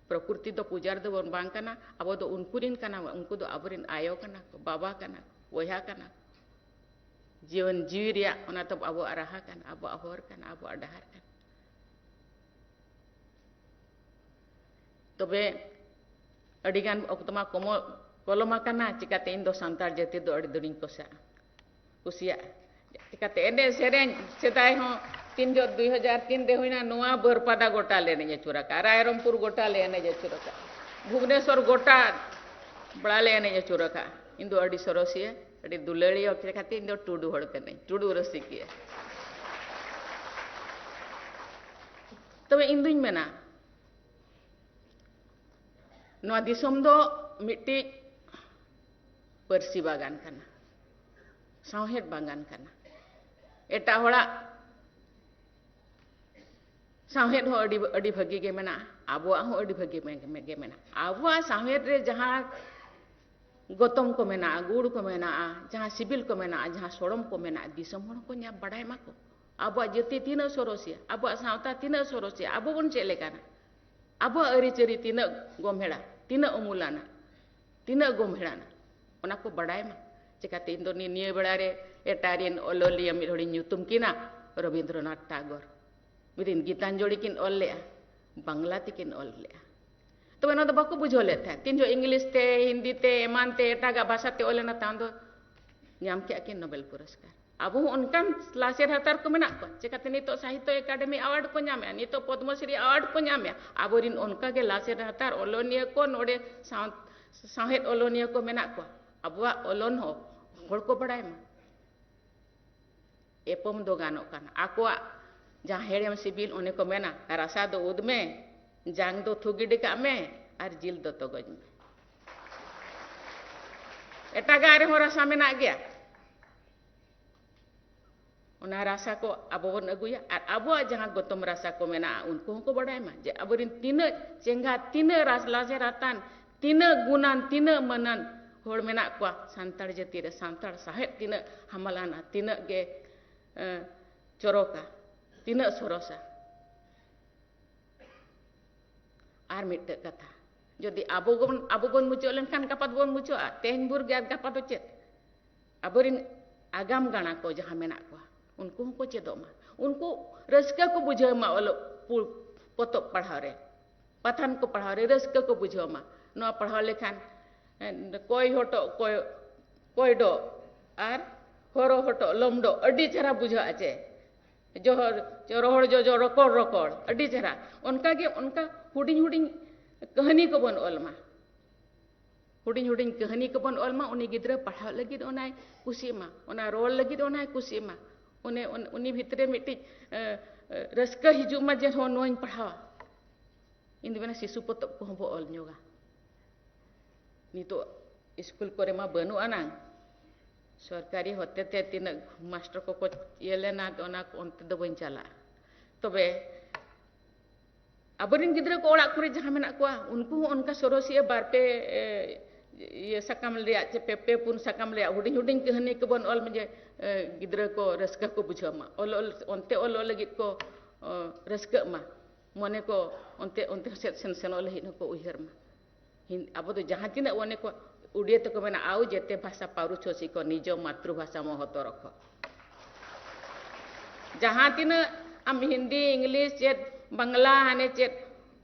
ᱯᱨᱚᱠᱨᱤᱛᱤ ᱫᱚ ᱯᱩᱡᱟᱨᱤ ᱫᱚᱵᱚᱱ ᱵᱟᱝ ᱠᱟᱱᱟ, ᱟᱵᱚ ᱫᱚ ᱩᱱᱠᱩ ᱨᱤᱱ ᱠᱟᱱᱟ ᱵᱚᱱ, ᱩᱱᱠᱩ ᱫᱚ ᱟᱵᱚᱨᱤᱱ ᱟᱭᱳ ᱠᱟᱱᱟ ᱠᱚ, ᱵᱟᱵᱟ ᱠᱟᱱᱟ ᱠᱚ, ᱵᱚᱭᱦᱟ ᱠᱟᱱᱟ ᱠᱚ᱾ ᱡᱤᱭᱚᱱ ᱡᱤᱣᱤ ᱨᱮᱭᱟᱜ ᱚᱱᱟ ᱛᱟᱵᱚ ᱟᱵᱚᱣᱟᱜ ᱨᱟᱦᱟ ᱠᱟᱱᱟ, ᱟᱵᱚᱣᱟᱜ ᱦᱚᱨ ᱠᱟᱱᱟ, ᱟᱵᱚᱣᱟᱜ ᱰᱟᱦᱟᱨ ᱠᱟᱱᱟ᱾ ᱛᱚᱵᱮ ᱟᱹᱰᱤᱜᱟᱱ ᱚᱠᱛᱚ ᱢᱟ ᱠᱚᱢᱚ-, ᱯᱚᱞᱚᱢ ᱟᱠᱟᱱᱟ, ᱪᱤᱠᱟᱹᱛᱮ ᱤᱧ ᱫᱚ ᱥᱟᱱᱛᱟᱲ ᱡᱟᱹᱛᱤ ᱫᱚ ᱟᱹᱰᱤ ᱫᱚᱨᱤᱧ ᱠᱚᱥᱟᱜᱼᱟ, ᱠᱩᱥᱤᱭᱟᱜᱼᱟ᱾ ᱪᱤᱠᱟᱹᱛᱮ ᱮᱱᱮᱡ ᱥᱮᱨᱮᱧ, ᱥᱮᱫᱟᱭ ᱦᱚᱸ ᱛᱤᱱ ᱡᱚᱦᱚᱜ ᱫᱩᱭ ᱦᱟᱡᱟᱨ ᱛᱤᱱ ᱨᱮ ᱦᱩᱭᱱᱟ, ᱱᱚᱣᱟ ᱵᱟᱹᱨᱯᱟᱫᱟ ᱜᱚᱴᱟ ᱞᱮ ᱮᱱᱮᱡ ᱟᱹᱪᱩᱨ ᱟᱠᱟᱫᱼᱟ, ᱨᱟᱭᱨᱚᱝᱯᱩᱨ ᱜᱚᱴᱟ ᱞᱮ ᱮᱱᱮᱡ ᱟᱹᱪᱩᱨ ᱟᱠᱟᱫᱼᱟ, ᱵᱷᱩᱵᱽᱱᱮᱥᱚᱨ ᱜᱚᱴᱟ ᱵᱟᱲᱟ ᱞᱮ ᱮᱱᱮᱡ ᱟᱹᱪᱩᱨ ᱟᱠᱟᱫᱼᱟ᱾ ᱤᱧ ᱫᱚ ᱟᱹᱰᱤ ᱥᱚᱨᱚᱥᱤᱭᱟᱹ, ᱟᱹᱰᱤ ᱫᱩᱞᱟᱹᱲᱤᱭᱟᱹ ᱠᱷᱟᱹᱛᱤᱨ ᱤᱧ ᱫᱚ ᱴᱩᱰᱩ ᱦᱚᱲ ᱠᱟᱹᱱᱟᱹᱧ, ᱴᱩᱰᱩ ᱨᱩᱥᱤᱠᱤᱭᱟᱹ᱾ ᱛᱚᱵᱮ ᱤᱧ ᱫᱩᱧ ᱢᱮᱱᱟ, ᱱᱚᱣᱟ ᱫᱤᱥᱚᱢ ᱫᱚ ᱢᱤᱫᱴᱤᱡ ᱯᱟᱹᱨᱥᱤ ᱵᱟᱜᱟᱱ ᱠᱟᱱᱟ, ᱥᱟᱶᱦᱮᱫ ᱵᱟᱜᱟᱱ ᱠᱟᱱᱟ᱾ ᱮᱴᱟᱜ ᱦᱚᱲᱟᱜ ᱥᱟᱶᱦᱮᱫ ᱦᱚᱸ ᱟᱹᱰᱤ, ᱟᱹᱰᱤ ᱵᱷᱟᱹᱜᱤ ᱜᱮ ᱢᱮᱱᱟᱜᱼᱟ, ᱟᱵᱚᱣᱟᱜ ᱦᱚᱸ ᱟᱹᱰᱤ ᱵᱷᱟᱹᱜᱤ ᱜᱮ ᱢᱮᱱᱟᱜᱼᱟ᱾ ᱟᱵᱚᱣᱟᱜ ᱥᱟᱶᱦᱮᱫ ᱨᱮ ᱡᱟᱦᱟᱸ ᱜᱚᱛᱚᱢ ᱠᱚ ᱢᱮᱱᱟᱜᱼᱟ, ᱜᱩᱲ ᱠᱚ ᱢᱮᱱᱟᱜᱼᱟ, ᱡᱟᱦᱟᱸ ᱥᱤᱵᱤᱞ ᱠᱚ ᱢᱮᱱᱟᱜᱼᱟ, ᱡᱟᱦᱟᱸ ᱥᱚᱲᱚᱢ ᱠᱚ ᱢᱮᱱᱟᱜᱼᱟ, ᱫᱤᱥᱚᱢ ᱦᱚᱲ ᱠᱚ ᱧᱟᱢ ᱵᱟᱲᱟᱭ ᱢᱟᱠᱚ᱾ ᱟᱵᱚᱣᱟᱜ ᱡᱟᱹᱛᱤ ᱛᱤᱱᱟᱹᱜ ᱥᱚᱨᱚᱥᱤᱭᱟ, ᱟᱵᱚᱣᱟᱜ ᱥᱟᱶᱛᱟ ᱛᱤᱱᱟᱹᱜ ᱥᱚᱨᱚᱥᱤᱭᱟ, ᱟᱵᱚ ᱵᱚᱱ ᱪᱮᱫ ᱞᱮᱠᱟᱱᱟ, ᱟᱵᱚᱣᱟᱜ ᱟᱹᱨᱤᱪᱟᱹᱞᱤ ᱛᱤᱱᱟᱹᱜ ᱜᱚᱢᱦᱮᱲᱟ, ᱛᱤᱱᱟᱹᱜ ᱩᱢᱩᱞᱟᱱᱟ, ᱛᱤᱱᱟᱹᱜ ᱜᱚᱢᱦᱮᱲᱟᱱᱟ, ᱚᱱᱟ ᱠᱚ ᱵᱟᱲᱟᱭ ᱢᱟ᱾ ᱪᱮᱠᱟᱛᱮ ᱤᱧ ᱫᱚ ᱱᱤ-, ᱱᱤᱭᱟᱹ ᱵᱮᱲᱟ ᱨᱮ ᱮᱴᱟᱜ ᱨᱮᱱ ᱚᱞᱚᱞᱤᱭᱟᱹ ᱢᱤᱫ ᱦᱚᱲᱤᱧ ᱧᱩᱛᱩᱢ ᱠᱤᱱᱟ, ᱨᱚᱵᱤᱱᱫᱨᱚᱱᱟᱛᱷ ᱴᱟᱜᱚᱨ᱾ ᱢᱤᱫ ᱫᱤᱱ ᱜᱤᱛᱟᱧᱡᱚᱞᱤ ᱠᱤᱱ ᱚᱞ ᱞᱮᱜᱼᱟ, ᱵᱟᱝᱞᱟ ᱛᱮᱠᱤᱱ ᱚᱞ ᱞᱮᱜᱼᱟ᱾ ᱛᱚᱵᱮ ᱚᱱᱟ ᱫᱚ ᱵᱟᱠᱚ ᱵᱩᱡᱷᱟᱹᱣ ᱞᱮᱫ ᱛᱟᱦᱮᱸᱫ᱾ ᱛᱤᱱ ᱡᱚᱦᱚᱜ ᱤᱝᱞᱤᱥ ᱛᱮ, ᱦᱤᱱᱫᱤ ᱛᱮ, ᱮᱢᱟᱱ ᱛᱮ, ᱮᱴᱟᱜᱟᱜ ᱵᱷᱟᱥᱟ ᱛᱮ ᱚᱞ ᱮᱱᱟ, ᱛᱟᱭᱚᱢ ᱫᱚ ᱧᱟᱢ ᱠᱮᱜᱼᱟ ᱠᱤᱱ ᱱᱳᱵᱮᱞ ᱯᱩᱨᱚᱥᱠᱟᱨ᱾ ᱟᱵᱚ ᱦᱚᱸ ᱚᱱᱠᱟᱱ ᱞᱟᱥᱮᱨ ᱦᱟᱛᱟᱨ ᱠᱚ ᱢᱮᱱᱟᱜ ᱠᱚᱣᱟ, ᱪᱮᱠᱟᱛᱮ ᱱᱤᱛᱚᱜ ᱥᱟᱦᱤᱛᱛᱚ ᱮᱠᱟᱰᱮᱢᱤ ᱟᱣᱟᱨᱰ ᱠᱚ ᱧᱟᱢᱮᱜᱼᱟ, ᱱᱤᱛᱚᱜ ᱯᱚᱫᱢᱚᱥᱨᱤ ᱟᱣᱟᱨᱰ ᱠᱚ ᱧᱟᱢᱮᱜᱼᱟ᱾ ᱟᱵᱚᱨᱤᱱ ᱚᱱᱠᱟᱜᱮ ᱞᱟᱥᱮᱨ ᱦᱟᱛᱟᱨ ᱚᱞᱚᱱᱤᱭᱟᱹ ᱠᱚ ᱱᱚᱰᱮ ᱥᱟᱶ-, ᱥᱟᱶᱦᱮᱫ ᱚᱞᱚᱱᱤᱭᱟᱹ ᱠᱚ ᱢᱮᱱᱟᱜ ᱠᱚᱣᱟ᱾ ᱟᱵᱚᱣᱟᱜ ᱚᱞᱚᱱ ᱦᱚᱸ ᱦᱚᱲ ᱠᱚ ᱵᱟᱲᱟᱭ ᱢᱟ᱾ ᱮᱯᱚᱢ ᱫᱚ ᱜᱟᱱᱚᱜ ᱠᱟᱱᱟ᱾ ᱟᱠᱚᱣᱟᱜ ᱡᱟᱦᱟᱸ ᱦᱮᱲᱮᱢ ᱥᱤᱵᱤᱞ, ᱚᱱᱮ ᱠᱚ ᱢᱮᱱᱟ, ᱨᱟᱥᱟ ᱫᱚ ᱩᱫ ᱢᱮ, ᱡᱟᱝ ᱫᱚ ᱛᱷᱩ ᱜᱤᱰᱤ ᱠᱟᱜ ᱢᱮ, ᱟᱨ ᱡᱤᱞ ᱫᱚ ᱛᱚᱜᱚᱡ ᱢᱮ᱾ ᱮᱴᱟᱜᱟᱜ ᱨᱮᱦᱚᱸ ᱨᱟᱥᱟ ᱢᱮᱱᱟᱜ ᱜᱮᱭᱟ᱾ ᱚᱱᱟ ᱨᱟᱥᱟ ᱠᱚ ᱟᱵᱚ ᱵᱚᱱ ᱟᱹᱜᱩᱭᱟ, ᱟᱨ ᱟᱵᱚᱣᱟᱜ ᱡᱟᱦᱟᱸ ᱜᱚᱛᱚᱢ ᱨᱟᱥᱟ ᱠᱚ ᱢᱮᱱᱟᱜᱼᱟ, ᱩᱱᱠᱩ ᱦᱚᱸᱠᱚ ᱵᱟᱲᱟᱭ ᱢᱟ ᱡᱮ ᱟᱵᱚᱨᱮᱱ ᱛᱤᱱᱟᱹᱜ ᱪᱮᱸᱜᱷᱟ, ᱛᱤᱱᱟᱹᱜ ᱨᱟᱥ-, ᱞᱟᱥᱮᱨ ᱦᱟᱛᱟᱱ, ᱛᱤᱱᱟᱹᱜ ᱜᱩᱱᱟᱱ, ᱛᱤᱱᱟᱹᱜ ᱢᱟᱹᱱᱟᱱ ᱦᱚᱲ ᱢᱮᱱᱟᱜ ᱠᱚᱣᱟ ᱥᱟᱱᱛᱟᱲ ᱡᱟᱹᱛᱤ ᱨᱮ᱾ ᱥᱟᱱᱛᱟᱲ ᱥᱟᱶᱦᱮᱫ ᱛᱤᱱᱟᱹᱜ ᱦᱟᱢᱟᱞᱟᱱᱟ, ᱛᱤᱱᱟᱹᱜ ᱜᱮ, ᱮᱸ, ᱪᱚᱨᱚᱠᱟ, ᱛᱤᱱᱟᱹᱜ ᱥᱚᱨᱚᱥᱟ᱾ ᱟᱨ ᱢᱤᱫᱴᱮᱡ ᱠᱟᱛᱷᱟ, ᱡᱩᱫᱤ ᱟᱵᱚ ᱵᱚᱱ, ᱟᱵᱚ ᱵᱚᱱ ᱢᱩᱪᱟᱹᱫ ᱞᱮᱱᱠᱷᱟᱱ ᱜᱟᱯᱟ ᱫᱚᱵᱚᱱ ᱢᱩᱪᱟᱹᱫᱼᱟ, ᱛᱮᱦᱮᱧ ᱵᱷᱳᱨ ᱜᱮ, ᱟᱨ ᱜᱟᱯᱟ ᱫᱚ ᱪᱮᱫ? ᱟᱵᱚᱨᱮᱱ ᱟᱜᱟᱢ ᱜᱟᱬᱟ ᱠᱚ ᱡᱟᱦᱟᱸ ᱢᱮᱱᱟᱜ ᱠᱚᱣᱟ, ᱩᱱᱠᱩ ᱦᱚᱸᱠᱚ ᱪᱮᱫᱚᱜ ᱢᱟ, ᱩᱱᱠᱩ ᱨᱟᱹᱥᱠᱟᱹ ᱠᱚ ᱵᱩᱡᱷᱟᱹᱣ ᱢᱟ ᱚᱞᱚᱜ ᱯᱩ-, ᱯᱚᱛᱚᱵ ᱯᱟᱲᱦᱟᱣ ᱨᱮ, ᱯᱟᱛᱷᱟᱢ ᱠᱚ ᱯᱟᱲᱦᱟᱣ ᱨᱮ ᱨᱟᱹᱥᱠᱟᱹ ᱠᱚ ᱵᱩᱡᱷᱟᱹᱣ ᱢᱟ᱾ ᱱᱚᱣᱟ ᱯᱟᱲᱦᱟᱣ ᱞᱮᱠᱷᱟᱱ, ᱮ, ᱠᱚᱭ ᱦᱚᱴᱚᱜ ᱠᱚᱭ, ᱠᱚᱭ ᱰᱚᱜ ᱟᱨ ᱦᱚᱨᱚ ᱦᱚᱴᱚᱜ ᱞᱚᱢᱰᱚᱜ ᱟᱹᱰᱤ ᱪᱮᱦᱨᱟ ᱵᱩᱡᱷᱟᱹᱜᱼᱟ ᱪᱮ? ᱡᱚᱦᱚᱨ, ᱨᱚᱦᱚᱲ ᱡᱚᱡᱚ ᱨᱚᱠᱚᱲ ᱨᱚᱠᱚᱲ, ᱟᱹᱰᱤ ᱪᱮᱦᱨᱟ᱾ ᱚᱱᱠᱟᱜᱮ ᱚᱱᱠᱟ ᱦᱩᱰᱤᱧ ᱦᱩᱰᱤᱧ ᱠᱟᱹᱦᱱᱤ ᱠᱚᱵᱚᱱ ᱚᱞ ᱢᱟ᱾ ᱦᱩᱰᱤᱧ ᱦᱩᱰᱤᱧ ᱠᱟᱹᱦᱱᱤ ᱠᱚᱵᱚᱱ ᱚᱞ ᱢᱟ, ᱩᱱᱤ ᱜᱤᱫᱽᱨᱟᱹ ᱯᱟᱲᱦᱟᱣ ᱞᱟᱹᱜᱤᱫ ᱚᱱᱟᱭ ᱠᱩᱥᱤᱜ ᱢᱟ, ᱚᱱᱟ ᱨᱚᱲ ᱞᱟᱹᱜᱤᱫ ᱚᱱᱟᱭ ᱠᱩᱥᱤᱜ ᱢᱟ, ᱚᱱᱮ ᱩᱱ-, ᱩᱱᱤ ᱵᱷᱤᱛᱨᱤ ᱨᱮ ᱢᱤᱫᱴᱤᱡ, ᱮ, ᱮ, ᱨᱟᱹᱥᱠᱟᱹ ᱦᱤᱡᱩᱜ ᱢᱟ ᱡᱮ ᱦᱚᱸ ᱱᱚᱣᱟᱧ ᱯᱟᱲᱦᱟᱣᱟ᱾ ᱤᱧ ᱫᱚ ᱢᱮᱱᱟ ᱥᱤᱥᱩ ᱯᱚᱛᱚᱵ ᱠᱚᱦᱚᱸ ᱵᱚ ᱚᱞ ᱧᱚᱜᱟ᱾ ᱱᱤᱛᱚᱜ ᱤᱥᱠᱩᱞ ᱠᱚᱨᱮ ᱢᱟ ᱵᱟᱹᱱᱩᱜ ᱟᱱᱟᱝ, ᱥᱚᱨᱠᱟᱨᱤ ᱦᱚᱛᱮᱛᱮ ᱛᱤᱱᱟᱹᱜ ᱢᱟᱥᱴᱟᱨ ᱠᱚᱠᱚ ᱤᱭᱟᱹ ᱞᱮᱱᱟ, ᱚᱱᱟ ᱠᱚ ᱚᱱᱛᱮ ᱫᱚ ᱵᱟᱹᱧ ᱪᱟᱞᱟᱜᱼᱟ᱾ ᱛᱚᱵᱮ ᱟᱵᱚᱨᱮᱱ ᱜᱤᱫᱽᱨᱟᱹ ᱠᱚ ᱚᱲᱟᱜ ᱠᱚᱨᱮ ᱡᱟᱦᱟᱸ ᱢᱮᱱᱟᱜ ᱠᱚᱣᱟ, ᱩᱱᱠᱩ ᱦᱚᱸ ᱚᱱᱠᱟ ᱥᱚᱨᱚᱥᱤᱭᱟᱹ ᱵᱟᱨ ᱯᱮ, ᱮ, ᱤᱭᱟᱹ ᱥᱟᱠᱟᱢ ᱨᱮᱭᱟᱜ ᱪᱮ ᱯᱮ, ᱯᱮ ᱯᱩᱱ ᱥᱟᱠᱟᱢ ᱨᱮᱭᱟᱜ ᱦᱩᱰᱤᱧ ᱦᱩᱰᱤᱧ ᱠᱟᱹᱦᱱᱤ ᱠᱚᱵᱚᱱ ᱚᱞ ᱢᱟ, ᱡᱮ, ᱮ, ᱜᱤᱫᱽᱨᱟᱹ ᱠᱚ ᱨᱟᱹᱥᱠᱟᱹ ᱠᱚ ᱵᱩᱡᱷᱟᱹᱣ ᱢᱟ, ᱚᱞ, ᱚᱞ, ᱚᱱᱛᱮ ᱚᱞ, ᱚᱞ ᱞᱟᱹᱜᱤᱫ ᱠᱚ, ᱚ, ᱨᱟᱹᱥᱠᱟᱹᱜ ᱢᱟ, ᱢᱚᱱᱮ ᱠᱚ ᱚᱱᱛᱮ, ᱚᱱᱛᱮ ᱥᱮᱫ ᱥᱮᱱ, ᱥᱮᱱᱚᱜ ᱞᱟᱹᱜᱤᱫ ᱦᱚᱸᱠᱚ ᱩᱭᱦᱟᱹᱨ ᱢᱟ᱾ ᱦᱤᱱ-, ᱟᱵᱚ ᱫᱚ ᱡᱟᱦᱟᱸ ᱛᱤᱱᱟᱹᱜ ᱚᱱᱮ ᱠᱚ ᱩᱰᱤᱭᱟᱹ ᱛᱮᱠᱚ ᱢᱮᱱᱟ, "ᱟᱣ ᱡᱮᱛᱮ ᱵᱷᱟᱥᱟ ᱯᱟᱹᱨᱩ ᱪᱷᱚᱥᱤ ᱠᱚ ᱱᱤᱡᱚ ᱢᱟᱛᱨᱩᱵᱷᱟᱥᱟ ᱢᱚᱦᱚᱛᱚ ᱨᱚᱠᱷᱚ᱾" ᱡᱟᱦᱟᱸ ᱛᱤᱱᱟᱹᱜ ᱟᱢ ᱦᱤᱱᱫᱤ, ᱤᱝᱞᱤᱥ, ᱪᱮᱫ ᱵᱟᱝᱞᱟ, ᱦᱟᱱᱮ ᱪᱮᱫ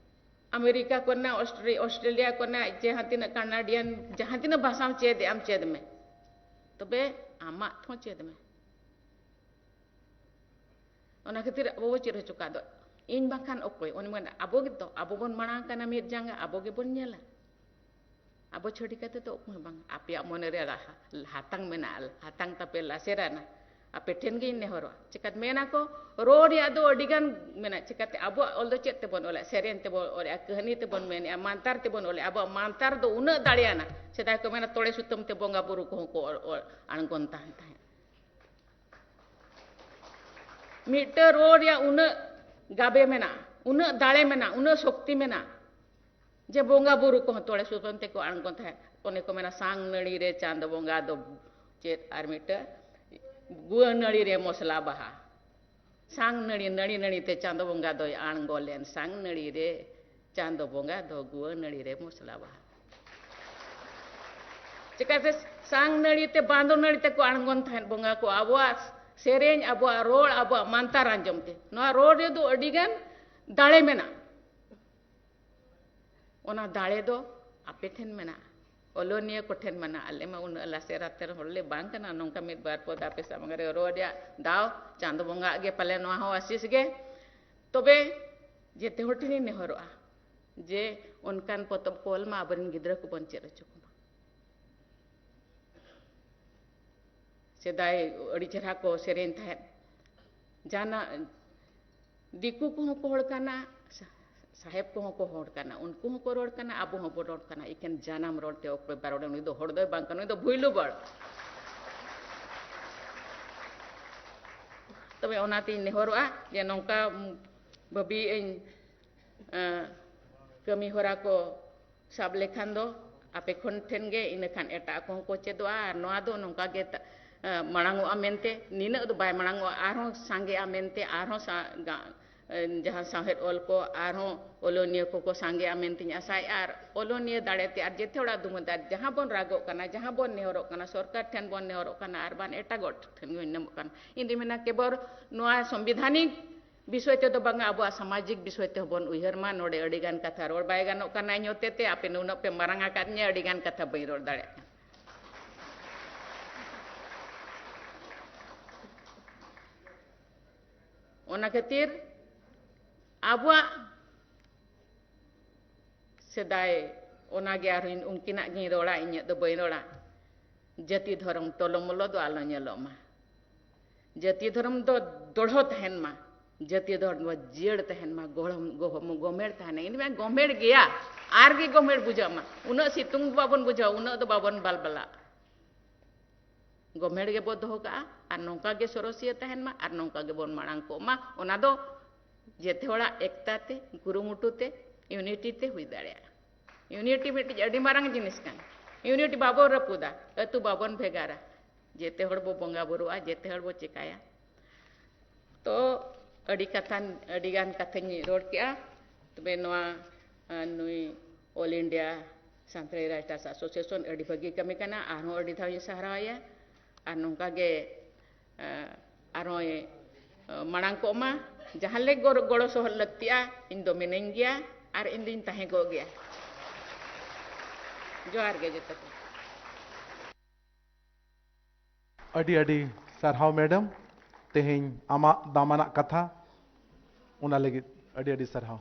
ᱟᱢᱮᱨᱤᱠᱟ ᱠᱚᱨᱮᱱᱟᱜ, ᱚᱥᱴᱨᱮ-, ᱚᱥᱴᱨᱮᱞᱤᱭᱟ ᱠᱚᱨᱮᱱᱟᱜ ᱡᱟᱦᱟᱸ ᱛᱤᱱᱟᱹᱜ ᱠᱟᱱᱟᱰᱤᱭᱟᱱ, ᱡᱟᱦᱟᱸ ᱛᱤᱱᱟᱹᱜ ᱵᱷᱟᱥᱟᱢ ᱪᱮᱫ ᱮᱜ ᱟᱢ, ᱪᱮᱫ ᱢᱮ, ᱛᱚᱵᱮ ᱟᱢᱟᱜ ᱦᱚᱸ ᱪᱮᱫ ᱢᱮ᱾ ᱚᱱᱟ ᱠᱷᱟᱹᱛᱤᱨ ᱟᱵᱚ ᱵᱚ ᱪᱮᱫ ᱦᱚᱪᱚ ᱠᱟᱜ ᱫᱚ, ᱤᱧ ᱵᱟᱝᱠᱷᱟᱱ ᱚᱠᱚᱭ? ᱚᱱᱮ ᱢᱮᱱ, ᱟᱵᱚ ᱜᱮᱛᱚ, ᱟᱵᱚ ᱵᱚᱱ ᱢᱟᱲᱟᱝ ᱠᱟᱱᱟ ᱢᱤᱫ ᱡᱟᱸᱜᱟ, ᱟᱵᱚ ᱜᱮᱵᱚᱱ ᱧᱮᱞᱟ᱾ ᱟᱵᱚ ᱪᱷᱟᱹᱲᱤ ᱠᱟᱛᱮ ᱫᱚ ᱚᱠᱚᱭ ᱦᱚᱸ ᱵᱟᱝ᱾ ᱟᱯᱮᱭᱟᱜ ᱢᱚᱱᱮ ᱨᱮ ᱨᱟᱦᱟ-, ᱦᱟᱛᱟᱝ ᱢᱮᱱᱟᱜᱼᱟ, ᱦᱟᱛᱟᱝ ᱛᱟᱯᱮ ᱞᱟᱥᱮᱨᱟᱱᱟ, ᱟᱯᱮ ᱴᱷᱮᱱ ᱜᱤᱧ ᱱᱮᱦᱚᱨᱚᱜᱼᱟ᱾ ᱪᱤᱠᱟᱹᱛᱮ ᱢᱮᱱᱟ ᱠᱚ, ᱨᱚᱲ ᱨᱮᱭᱟᱜ ᱫᱚ ᱟᱹᱰᱤ ᱜᱟᱱ ᱢᱮᱱᱟᱜᱼᱟ᱾ ᱪᱤᱠᱟᱹᱛᱮ ᱟᱵᱚᱣᱟᱜ ᱚᱞ ᱫᱚ ᱪᱮᱫ ᱛᱮᱵᱚᱱ ᱚᱞᱮᱜᱼᱟ? ᱥᱮᱨᱮᱧ ᱛᱮᱵᱚᱱ ᱚᱞᱮᱜᱼᱟ, ᱠᱟᱹᱦᱱᱤ ᱛᱮᱵᱚᱱ ᱢᱮᱱᱮᱜᱼᱟ, ᱢᱟᱱᱛᱟᱨ ᱛᱮᱵᱚᱱ ᱚᱞᱮᱜᱼᱟ᱾ ᱟᱵᱚᱣᱟᱜ ᱢᱟᱱᱛᱟᱨ ᱫᱚ ᱩᱱᱟᱹᱜ ᱫᱟᱲᱮᱭᱟᱱᱟ, ᱥᱮᱫᱟᱭ ᱠᱚ ᱢᱮᱱᱟ, ᱛᱚᱲᱮ ᱥᱩᱛᱟᱹᱢ ᱛᱮ ᱵᱚᱸᱜᱟ ᱵᱩᱨᱩ ᱠᱚᱦᱚᱸ ᱠᱚ ᱚᱞ, ᱚᱞ ᱟᱬᱜᱚᱱ ᱛᱟᱦᱮᱸ ᱛᱟᱦᱮᱸᱫ᱾ ᱢᱤᱫᱴᱟᱹᱝ ᱨᱚᱲ ᱨᱮᱭᱟᱜ ᱩᱱᱟᱹᱜ ᱜᱟᱵᱮ ᱢᱮᱱᱟᱜᱼᱟ, ᱩᱱᱟᱹᱜ ᱫᱟᱲᱮ ᱢᱮᱱᱟᱜᱼᱟ, ᱩᱱᱟᱹᱜ ᱥᱚᱠᱛᱤ ᱢᱮᱱᱟᱜᱼᱟ, ᱡᱮ ᱵᱚᱸᱜᱟ ᱵᱩᱨᱩ ᱠᱚᱦᱚᱸ ᱛᱚᱲᱮ ᱥᱩᱛᱟᱹᱢ ᱛᱮᱠᱚ ᱟᱬᱜᱚᱱ ᱛᱟᱦᱮᱸᱫ᱾ ᱚᱱᱮ ᱠᱚ ᱢᱮᱱᱟ, "ᱥᱟᱝ ᱱᱟᱹᱲᱤ ᱨᱮ ᱪᱟᱸᱫᱚ ᱵᱚᱸᱜᱟ ᱫᱚ ᱪᱮᱫ?" ᱟᱨ ᱢᱤᱫᱴᱟᱹᱝ, "ᱜᱩᱣᱟᱹ ᱱᱟᱹᱲᱤ ᱨᱮ ᱢᱚᱥᱞᱟ ᱵᱟᱦᱟ, ᱥᱟᱝ ᱱᱟᱹᱲᱤ, ᱱᱟᱹᱲᱤ ᱱᱟᱹᱲᱤ ᱛᱮ ᱪᱟᱸᱫᱚ ᱵᱚᱸᱜᱟ ᱫᱚᱭ ᱟᱬᱜᱚ ᱞᱮᱱ, ᱥᱟᱝ ᱱᱟᱹᱲᱤ ᱨᱮ ᱪᱟᱸᱫᱚ ᱵᱚᱸᱜᱟ ᱫᱚ ᱜᱩᱣᱟᱹ ᱱᱟᱹᱲᱤ ᱨᱮ ᱢᱚᱥᱞᱟ ᱵᱟᱦᱟ᱾" ᱪᱤᱠᱟᱹᱛᱮ ᱥᱟᱝ ᱱᱟᱹᱲᱤ ᱛᱮ, ᱵᱟᱸᱫᱚ ᱱᱟᱹᱲᱤ ᱛᱮᱠᱚ ᱟᱬᱜᱚᱱ ᱛᱟᱦᱮᱸᱫ ᱵᱚᱸᱜᱟ ᱠᱚ, ᱟᱵᱚᱣᱟᱜ ᱥᱮᱨᱮᱧ, ᱟᱵᱚᱣᱟᱜ ᱨᱚᱲ, ᱟᱵᱚᱣᱟᱜ ᱢᱟᱱᱛᱟᱨ ᱟᱸᱡᱚᱢ ᱛᱮ᱾ ᱱᱚᱣᱟ ᱨᱚᱲ ᱨᱮᱫᱚ ᱟᱹᱰᱤ ᱜᱟᱱ ᱫᱟᱲᱮ ᱢᱮᱱᱟᱜᱼᱟ᱾ ᱚᱱᱟ ᱫᱟᱲᱮ ᱫᱚ ᱟᱯᱮ ᱴᱷᱮᱱ ᱢᱮᱱᱟᱜᱼᱟ, ᱚᱞᱚᱱᱤᱭᱟᱹ ᱠᱚᱴᱷᱮᱱ ᱢᱮᱱᱟᱜᱼᱟ᱾ ᱟᱞᱮ ᱢᱟ ᱩᱱᱟᱹᱜ ᱞᱟᱥᱮᱨ ᱟᱛᱮᱨ ᱦᱚᱲ ᱞᱮ ᱵᱟᱝ ᱠᱟᱱᱟ, ᱱᱚᱝᱠᱟ ᱢᱤᱫ ᱵᱟᱨ ᱯᱚᱫ ᱟᱯᱮ ᱥᱟᱢᱟᱝ ᱨᱮ ᱨᱚᱲ ᱨᱮᱭᱟᱜ ᱫᱟᱣ ᱪᱟᱸᱫᱚ ᱵᱚᱸᱜᱟ ᱟᱜ ᱜᱮ ᱯᱟᱞᱮ ᱱᱚᱣᱟ ᱦᱚᱸ ᱟᱥᱤᱥ ᱜᱮ᱾ ᱛᱚᱵᱮ ᱡᱮᱛᱮ ᱦᱚᱲ ᱴᱷᱮᱱᱤᱧ ᱱᱮᱦᱚᱨᱚᱜᱼᱟ ᱡᱮ ᱚᱱᱠᱟᱱ ᱯᱚᱛᱚᱵ ᱠᱚ ᱚᱞ ᱢᱟ, ᱟᱵᱚᱨᱮᱱ ᱜᱤᱫᱽᱨᱟᱹ ᱠᱚᱵᱚᱱ ᱪᱮᱫ ᱦᱚᱪᱚ ᱠᱚᱢᱟ᱾ ᱥᱮᱫᱟᱭ ᱟᱹᱰᱤ ᱪᱮᱦᱨᱟ ᱠᱚ ᱥᱮᱨᱮᱧ ᱛᱟᱦᱮᱸᱫ, ᱡᱟᱱᱟ-, ᱫᱤᱠᱩ ᱠᱚᱦᱚᱸ ᱠᱚ ᱦᱚᱲ ᱠᱟᱱᱟ, ᱥᱟ-, ᱥᱟᱦᱮᱵᱽ ᱠᱚᱦᱚᱸ ᱠᱚ ᱦᱚᱲ ᱠᱟᱱᱟ, ᱩᱱᱠᱩ ᱦᱚᱸᱠᱚ ᱨᱚᱲ ᱠᱟᱱᱟ, ᱟᱵᱚ ᱦᱚᱸᱵᱚ ᱨᱚᱲ ᱠᱟᱱᱟ᱾ ᱮᱠᱷᱮᱱ ᱡᱟᱱᱟᱢ ᱨᱚᱲ ᱛᱮ ᱚᱠᱚᱭ ᱵᱟᱭ ᱨᱚᱲᱟ, ᱩᱱᱤ ᱫᱚ ᱦᱚᱲ ᱫᱚᱭ ᱵᱟᱝ ᱠᱟᱱᱟ, ᱩᱱᱤ ᱫᱚ ᱵᱷᱩᱭᱞᱩ ᱵᱟᱲ᱾ ᱛᱚᱵᱮ ᱚᱱᱟᱛᱤᱧ ᱱᱮᱦᱚᱨᱚᱜᱼᱟ ᱡᱮ ᱱᱚᱝᱠᱟ ᱵᱷᱟᱹᱵᱤᱭᱮᱫ ᱟᱹᱧ, ᱮᱸ, ᱠᱟᱹᱢᱤ ᱦᱚᱨᱟ ᱠᱚ ᱥᱟᱵ ᱞᱮᱠᱷᱟᱱ ᱫᱚ ᱟᱯᱮ ᱠᱷᱚᱱ ᱴᱷᱮᱱ ᱜᱮ, ᱤᱱᱟᱹ ᱠᱷᱟᱱ ᱮᱴᱟᱜ ᱠᱚᱦᱚᱸ ᱠᱚ ᱪᱮᱫᱚᱜᱼᱟ᱾ ᱟᱨ ᱱᱚᱣᱟ ᱫᱚ ᱱᱚᱝᱠᱟ ᱜᱮ ᱛᱟ-, ᱮᱸ, ᱢᱟᱲᱟᱝᱚᱜᱼᱟ ᱢᱮᱱᱛᱮ, ᱱᱤᱱᱟᱹᱜ ᱫᱚ ᱵᱟᱭ ᱢᱟᱲᱟᱝᱚᱜᱼᱟ, ᱟᱨᱦᱚᱸ ᱥᱟᱸᱜᱮᱜᱼᱟ ᱢᱮᱱᱛᱮ, ᱟᱨᱦᱚᱸ ᱥᱟ-, ᱜᱟ-, ᱮᱸ, ᱡᱟᱦᱟᱸ ᱥᱟᱶᱦᱮᱫ ᱚᱞ ᱠᱚ ᱟᱨᱦᱚᱸ ᱚᱞᱚᱱᱤᱭᱟᱹ ᱠᱚᱠᱚ ᱥᱟᱸᱜᱮᱜᱼᱟ ᱢᱮᱱᱛᱮᱧ ᱟᱥᱟᱭᱮᱫᱼᱟ᱾ ᱟᱨ ᱚᱞᱚᱱᱤᱭᱟᱹ ᱫᱟᱲᱮᱛᱮ ᱟᱨ ᱡᱮᱛᱮ ᱦᱚᱲᱟᱜ ᱫᱩᱢᱩᱨ ᱫᱟᱲᱮ, ᱡᱟᱦᱟᱸ ᱵᱚᱱ ᱨᱟᱜᱚᱜ ᱠᱟᱱᱟ, ᱡᱟᱦᱟᱸ ᱵᱚᱱ ᱱᱮᱦᱚᱨᱚᱜ ᱠᱟᱱᱟ, ᱥᱚᱨᱠᱟᱨ ᱴᱷᱮᱱ ᱵᱚᱱ ᱱᱮᱦᱚᱨᱚᱜ ᱠᱟᱱᱟ ᱟᱨ ᱵᱟᱝ ᱮᱴᱟᱜ ᱦᱚᱲ ᱴᱷᱮᱱ ᱵᱚᱱ ᱱᱮᱦᱚᱨᱚᱜ ᱠᱟᱱᱟ, ᱤᱧ ᱫᱩᱧ ᱢᱮᱱᱟ ᱠᱮᱵᱚᱞ ᱱᱚᱣᱟ ᱥᱚᱝᱵᱤᱫᱷᱟᱱᱤᱠ ᱵᱤᱥᱚᱭ ᱛᱮᱫᱚ ᱵᱟᱝᱟ, ᱟᱵᱚᱣᱟᱜ ᱥᱟᱢᱟᱡᱤᱠ ᱵᱤᱥᱚᱭ ᱛᱮᱦᱚᱸ ᱵᱚᱱ ᱩᱭᱦᱟᱹᱨ ᱢᱟ᱾ ᱱᱚᱰᱮ ᱟᱹᱰᱤ ᱜᱟᱱ ᱠᱟᱛᱷᱟ ᱨᱚᱲ ᱵᱟᱭ ᱜᱟᱱᱚᱜ ᱠᱟᱱᱟ ᱤᱧ ᱦᱚᱛᱮᱛᱮ, ᱟᱯᱮ ᱱᱩᱱᱟᱹᱜ ᱯᱮ ᱢᱟᱨᱟᱝ ᱟᱠᱟᱫ ᱞᱤᱧᱟ, ᱟᱹᱰᱤ ᱜᱟᱱ ᱠᱟᱛᱷᱟ ᱵᱟᱹᱧ ᱨᱚᱲ ᱫᱟᱲᱮᱭᱟᱜ ᱠᱟᱱᱟ᱾ ᱚᱱᱟ ᱠᱷᱟᱹᱛᱤᱨ ᱟᱵᱚᱣᱟᱜ ᱥᱮᱫᱟᱭ, ᱚᱱᱟᱜᱮ ᱟᱨᱦᱚᱸ ᱩᱱᱠᱤᱱᱟᱜ ᱜᱤᱧ ᱨᱚᱲᱟ, ᱤᱧᱟᱹᱜ ᱫᱚ ᱵᱟᱹᱧ ᱨᱚᱲᱟ᱾ ᱡᱟᱹᱛᱤ ᱫᱷᱚᱨᱚᱢ ᱴᱚᱞᱚᱢᱚᱞᱚ ᱫᱚ ᱟᱞᱚ ᱧᱮᱞᱚᱜ ᱢᱟ᱾ ᱡᱟᱹᱛᱤ ᱫᱷᱚᱨᱚᱢ ᱫᱚ ᱫᱚᱲᱦᱚ ᱛᱟᱦᱮᱱ ᱢᱟ, ᱡᱟᱹᱛᱤ ᱫᱷᱚᱨᱚᱢ ᱫᱚ ᱡᱤᱭᱟᱹᱲ ᱛᱟᱦᱮᱱ ᱢᱟ, ᱜᱚᱲᱚᱢ-, ᱜᱚᱦᱚᱢ-, ᱜᱚᱢᱮᱲ ᱛᱟᱦᱮᱱᱟ᱾ ᱤᱧ ᱢᱟ ᱜᱚᱢᱮᱲ ᱜᱮᱭᱟ, ᱟᱨ ᱜᱮ ᱜᱚᱢᱮᱲ ᱵᱩᱡᱷᱟᱹᱜ ᱢᱟ᱾ ᱩᱱᱟᱹᱜ ᱥᱤᱛᱩᱝ ᱫᱚ ᱵᱟᱵᱚᱱ ᱵᱩᱡᱷᱟᱹᱣᱟ, ᱩᱱᱟᱹᱜ ᱫᱚ ᱵᱟᱵᱚᱱ ᱵᱟᱞᱵᱟᱞᱟᱜᱼᱟ᱾ ᱜᱚᱢᱮᱲ ᱜᱮᱵᱚ ᱫᱚᱦᱚ ᱠᱟᱜᱼᱟ ᱟᱨ ᱱᱚᱝᱠᱟ ᱜᱮ ᱥᱚᱨᱚᱥᱤᱭᱟᱹ ᱛᱟᱦᱮᱱ ᱢᱟ ᱟᱨ ᱱᱚᱝᱠᱟ ᱜᱮᱵᱚᱱ ᱢᱟᱲᱟᱝ ᱠᱚᱜ ᱢᱟ᱾ ᱚᱱᱟ ᱫᱚ ᱡᱮᱛᱮ ᱦᱚᱲᱟᱜ ᱮᱠᱛᱟ ᱛᱮ, ᱠᱩᱨᱩᱢᱩᱴᱩ ᱛᱮ, ᱤᱭᱩᱱᱤᱴᱤ ᱛᱮ ᱦᱩᱭ ᱫᱟᱲᱮᱭᱟᱜᱼᱟ᱾ ᱤᱭᱩᱱᱤᱴᱤ ᱢᱤᱫᱴᱤᱡ ᱟᱹᱰᱤ ᱢᱟᱨᱟᱝ ᱡᱤᱱᱤᱥ ᱠᱟᱱᱟ᱾ ᱤᱭᱩᱱᱤᱴᱤ ᱵᱟᱵᱚ ᱨᱟᱹᱯᱩᱫᱟ, ᱟᱹᱛᱩ ᱵᱟᱵᱚᱱ ᱵᱷᱮᱜᱟᱨᱟ, ᱡᱮᱛᱮ ᱦᱚᱲ ᱵᱚ ᱵᱚᱸᱜᱟ ᱵᱩᱨᱩᱜᱼᱟ, ᱡᱮᱛᱮ ᱦᱚᱲ ᱵᱚ ᱪᱮᱠᱟᱭᱟ᱾ ᱛᱚ ᱟᱹᱰᱤ ᱠᱟᱛᱷᱟ, ᱟᱹᱰᱤ ᱜᱟᱱ ᱠᱟᱛᱷᱟᱧ ᱨᱚᱲ ᱠᱮᱜᱼᱟ᱾ ᱛᱚᱵᱮ ᱱᱚᱣᱟ, ᱟᱸ, ᱱᱩᱭ All India Santali Writers Association ᱟᱹᱰᱤ ᱵᱷᱟᱹᱜᱤ ᱠᱟᱹᱢᱤ ᱠᱟᱱᱟ, ᱟᱨᱦᱚᱸ ᱟᱹᱰᱤ ᱫᱷᱟᱣ ᱤᱧ ᱥᱟᱨᱦᱟᱣᱟᱭᱟ᱾ ᱟᱨ ᱱᱚᱝᱠᱟ ᱜᱮ, ᱟᱸ, ᱟᱨᱦᱚᱸᱭ, ᱟᱸ, ᱢᱟᱲᱟᱝ ᱠᱚᱜ ᱢᱟ᱾ ᱡᱟᱦᱟᱸ ᱞᱮᱠ ᱜᱚᱲᱚ, ᱜᱚᱲᱚ ᱥᱚᱦᱚᱫ ᱞᱟᱹᱠᱛᱤᱜᱼᱟ, ᱤᱧ ᱫᱚ ᱢᱤᱱᱟᱹᱧ ᱜᱮᱭᱟ ᱟᱨ ᱤᱧ ᱫᱩᱧ ᱛᱟᱦᱮᱸ ᱠᱚᱜ ᱜᱮᱭᱟ᱾ ᱡᱚᱦᱟᱨ ᱜᱮ ᱡᱚᱛᱚ ᱠᱚ᱾ ᱟᱹᱰᱤ ᱟᱹᱰᱤ ᱥᱟᱨᱦᱟᱣ ᱢᱮᱰᱟᱢ, ᱛᱮᱦᱮᱧ ᱟᱢᱟᱜ ᱫᱟᱢᱟᱱᱟᱜ ᱠᱟᱛᱷᱟ, ᱚᱱᱟ ᱞᱟᱹᱜᱤᱫ ᱟᱹᱰᱤ ᱟᱹᱰᱤ ᱥᱟᱨᱦᱟᱣ᱾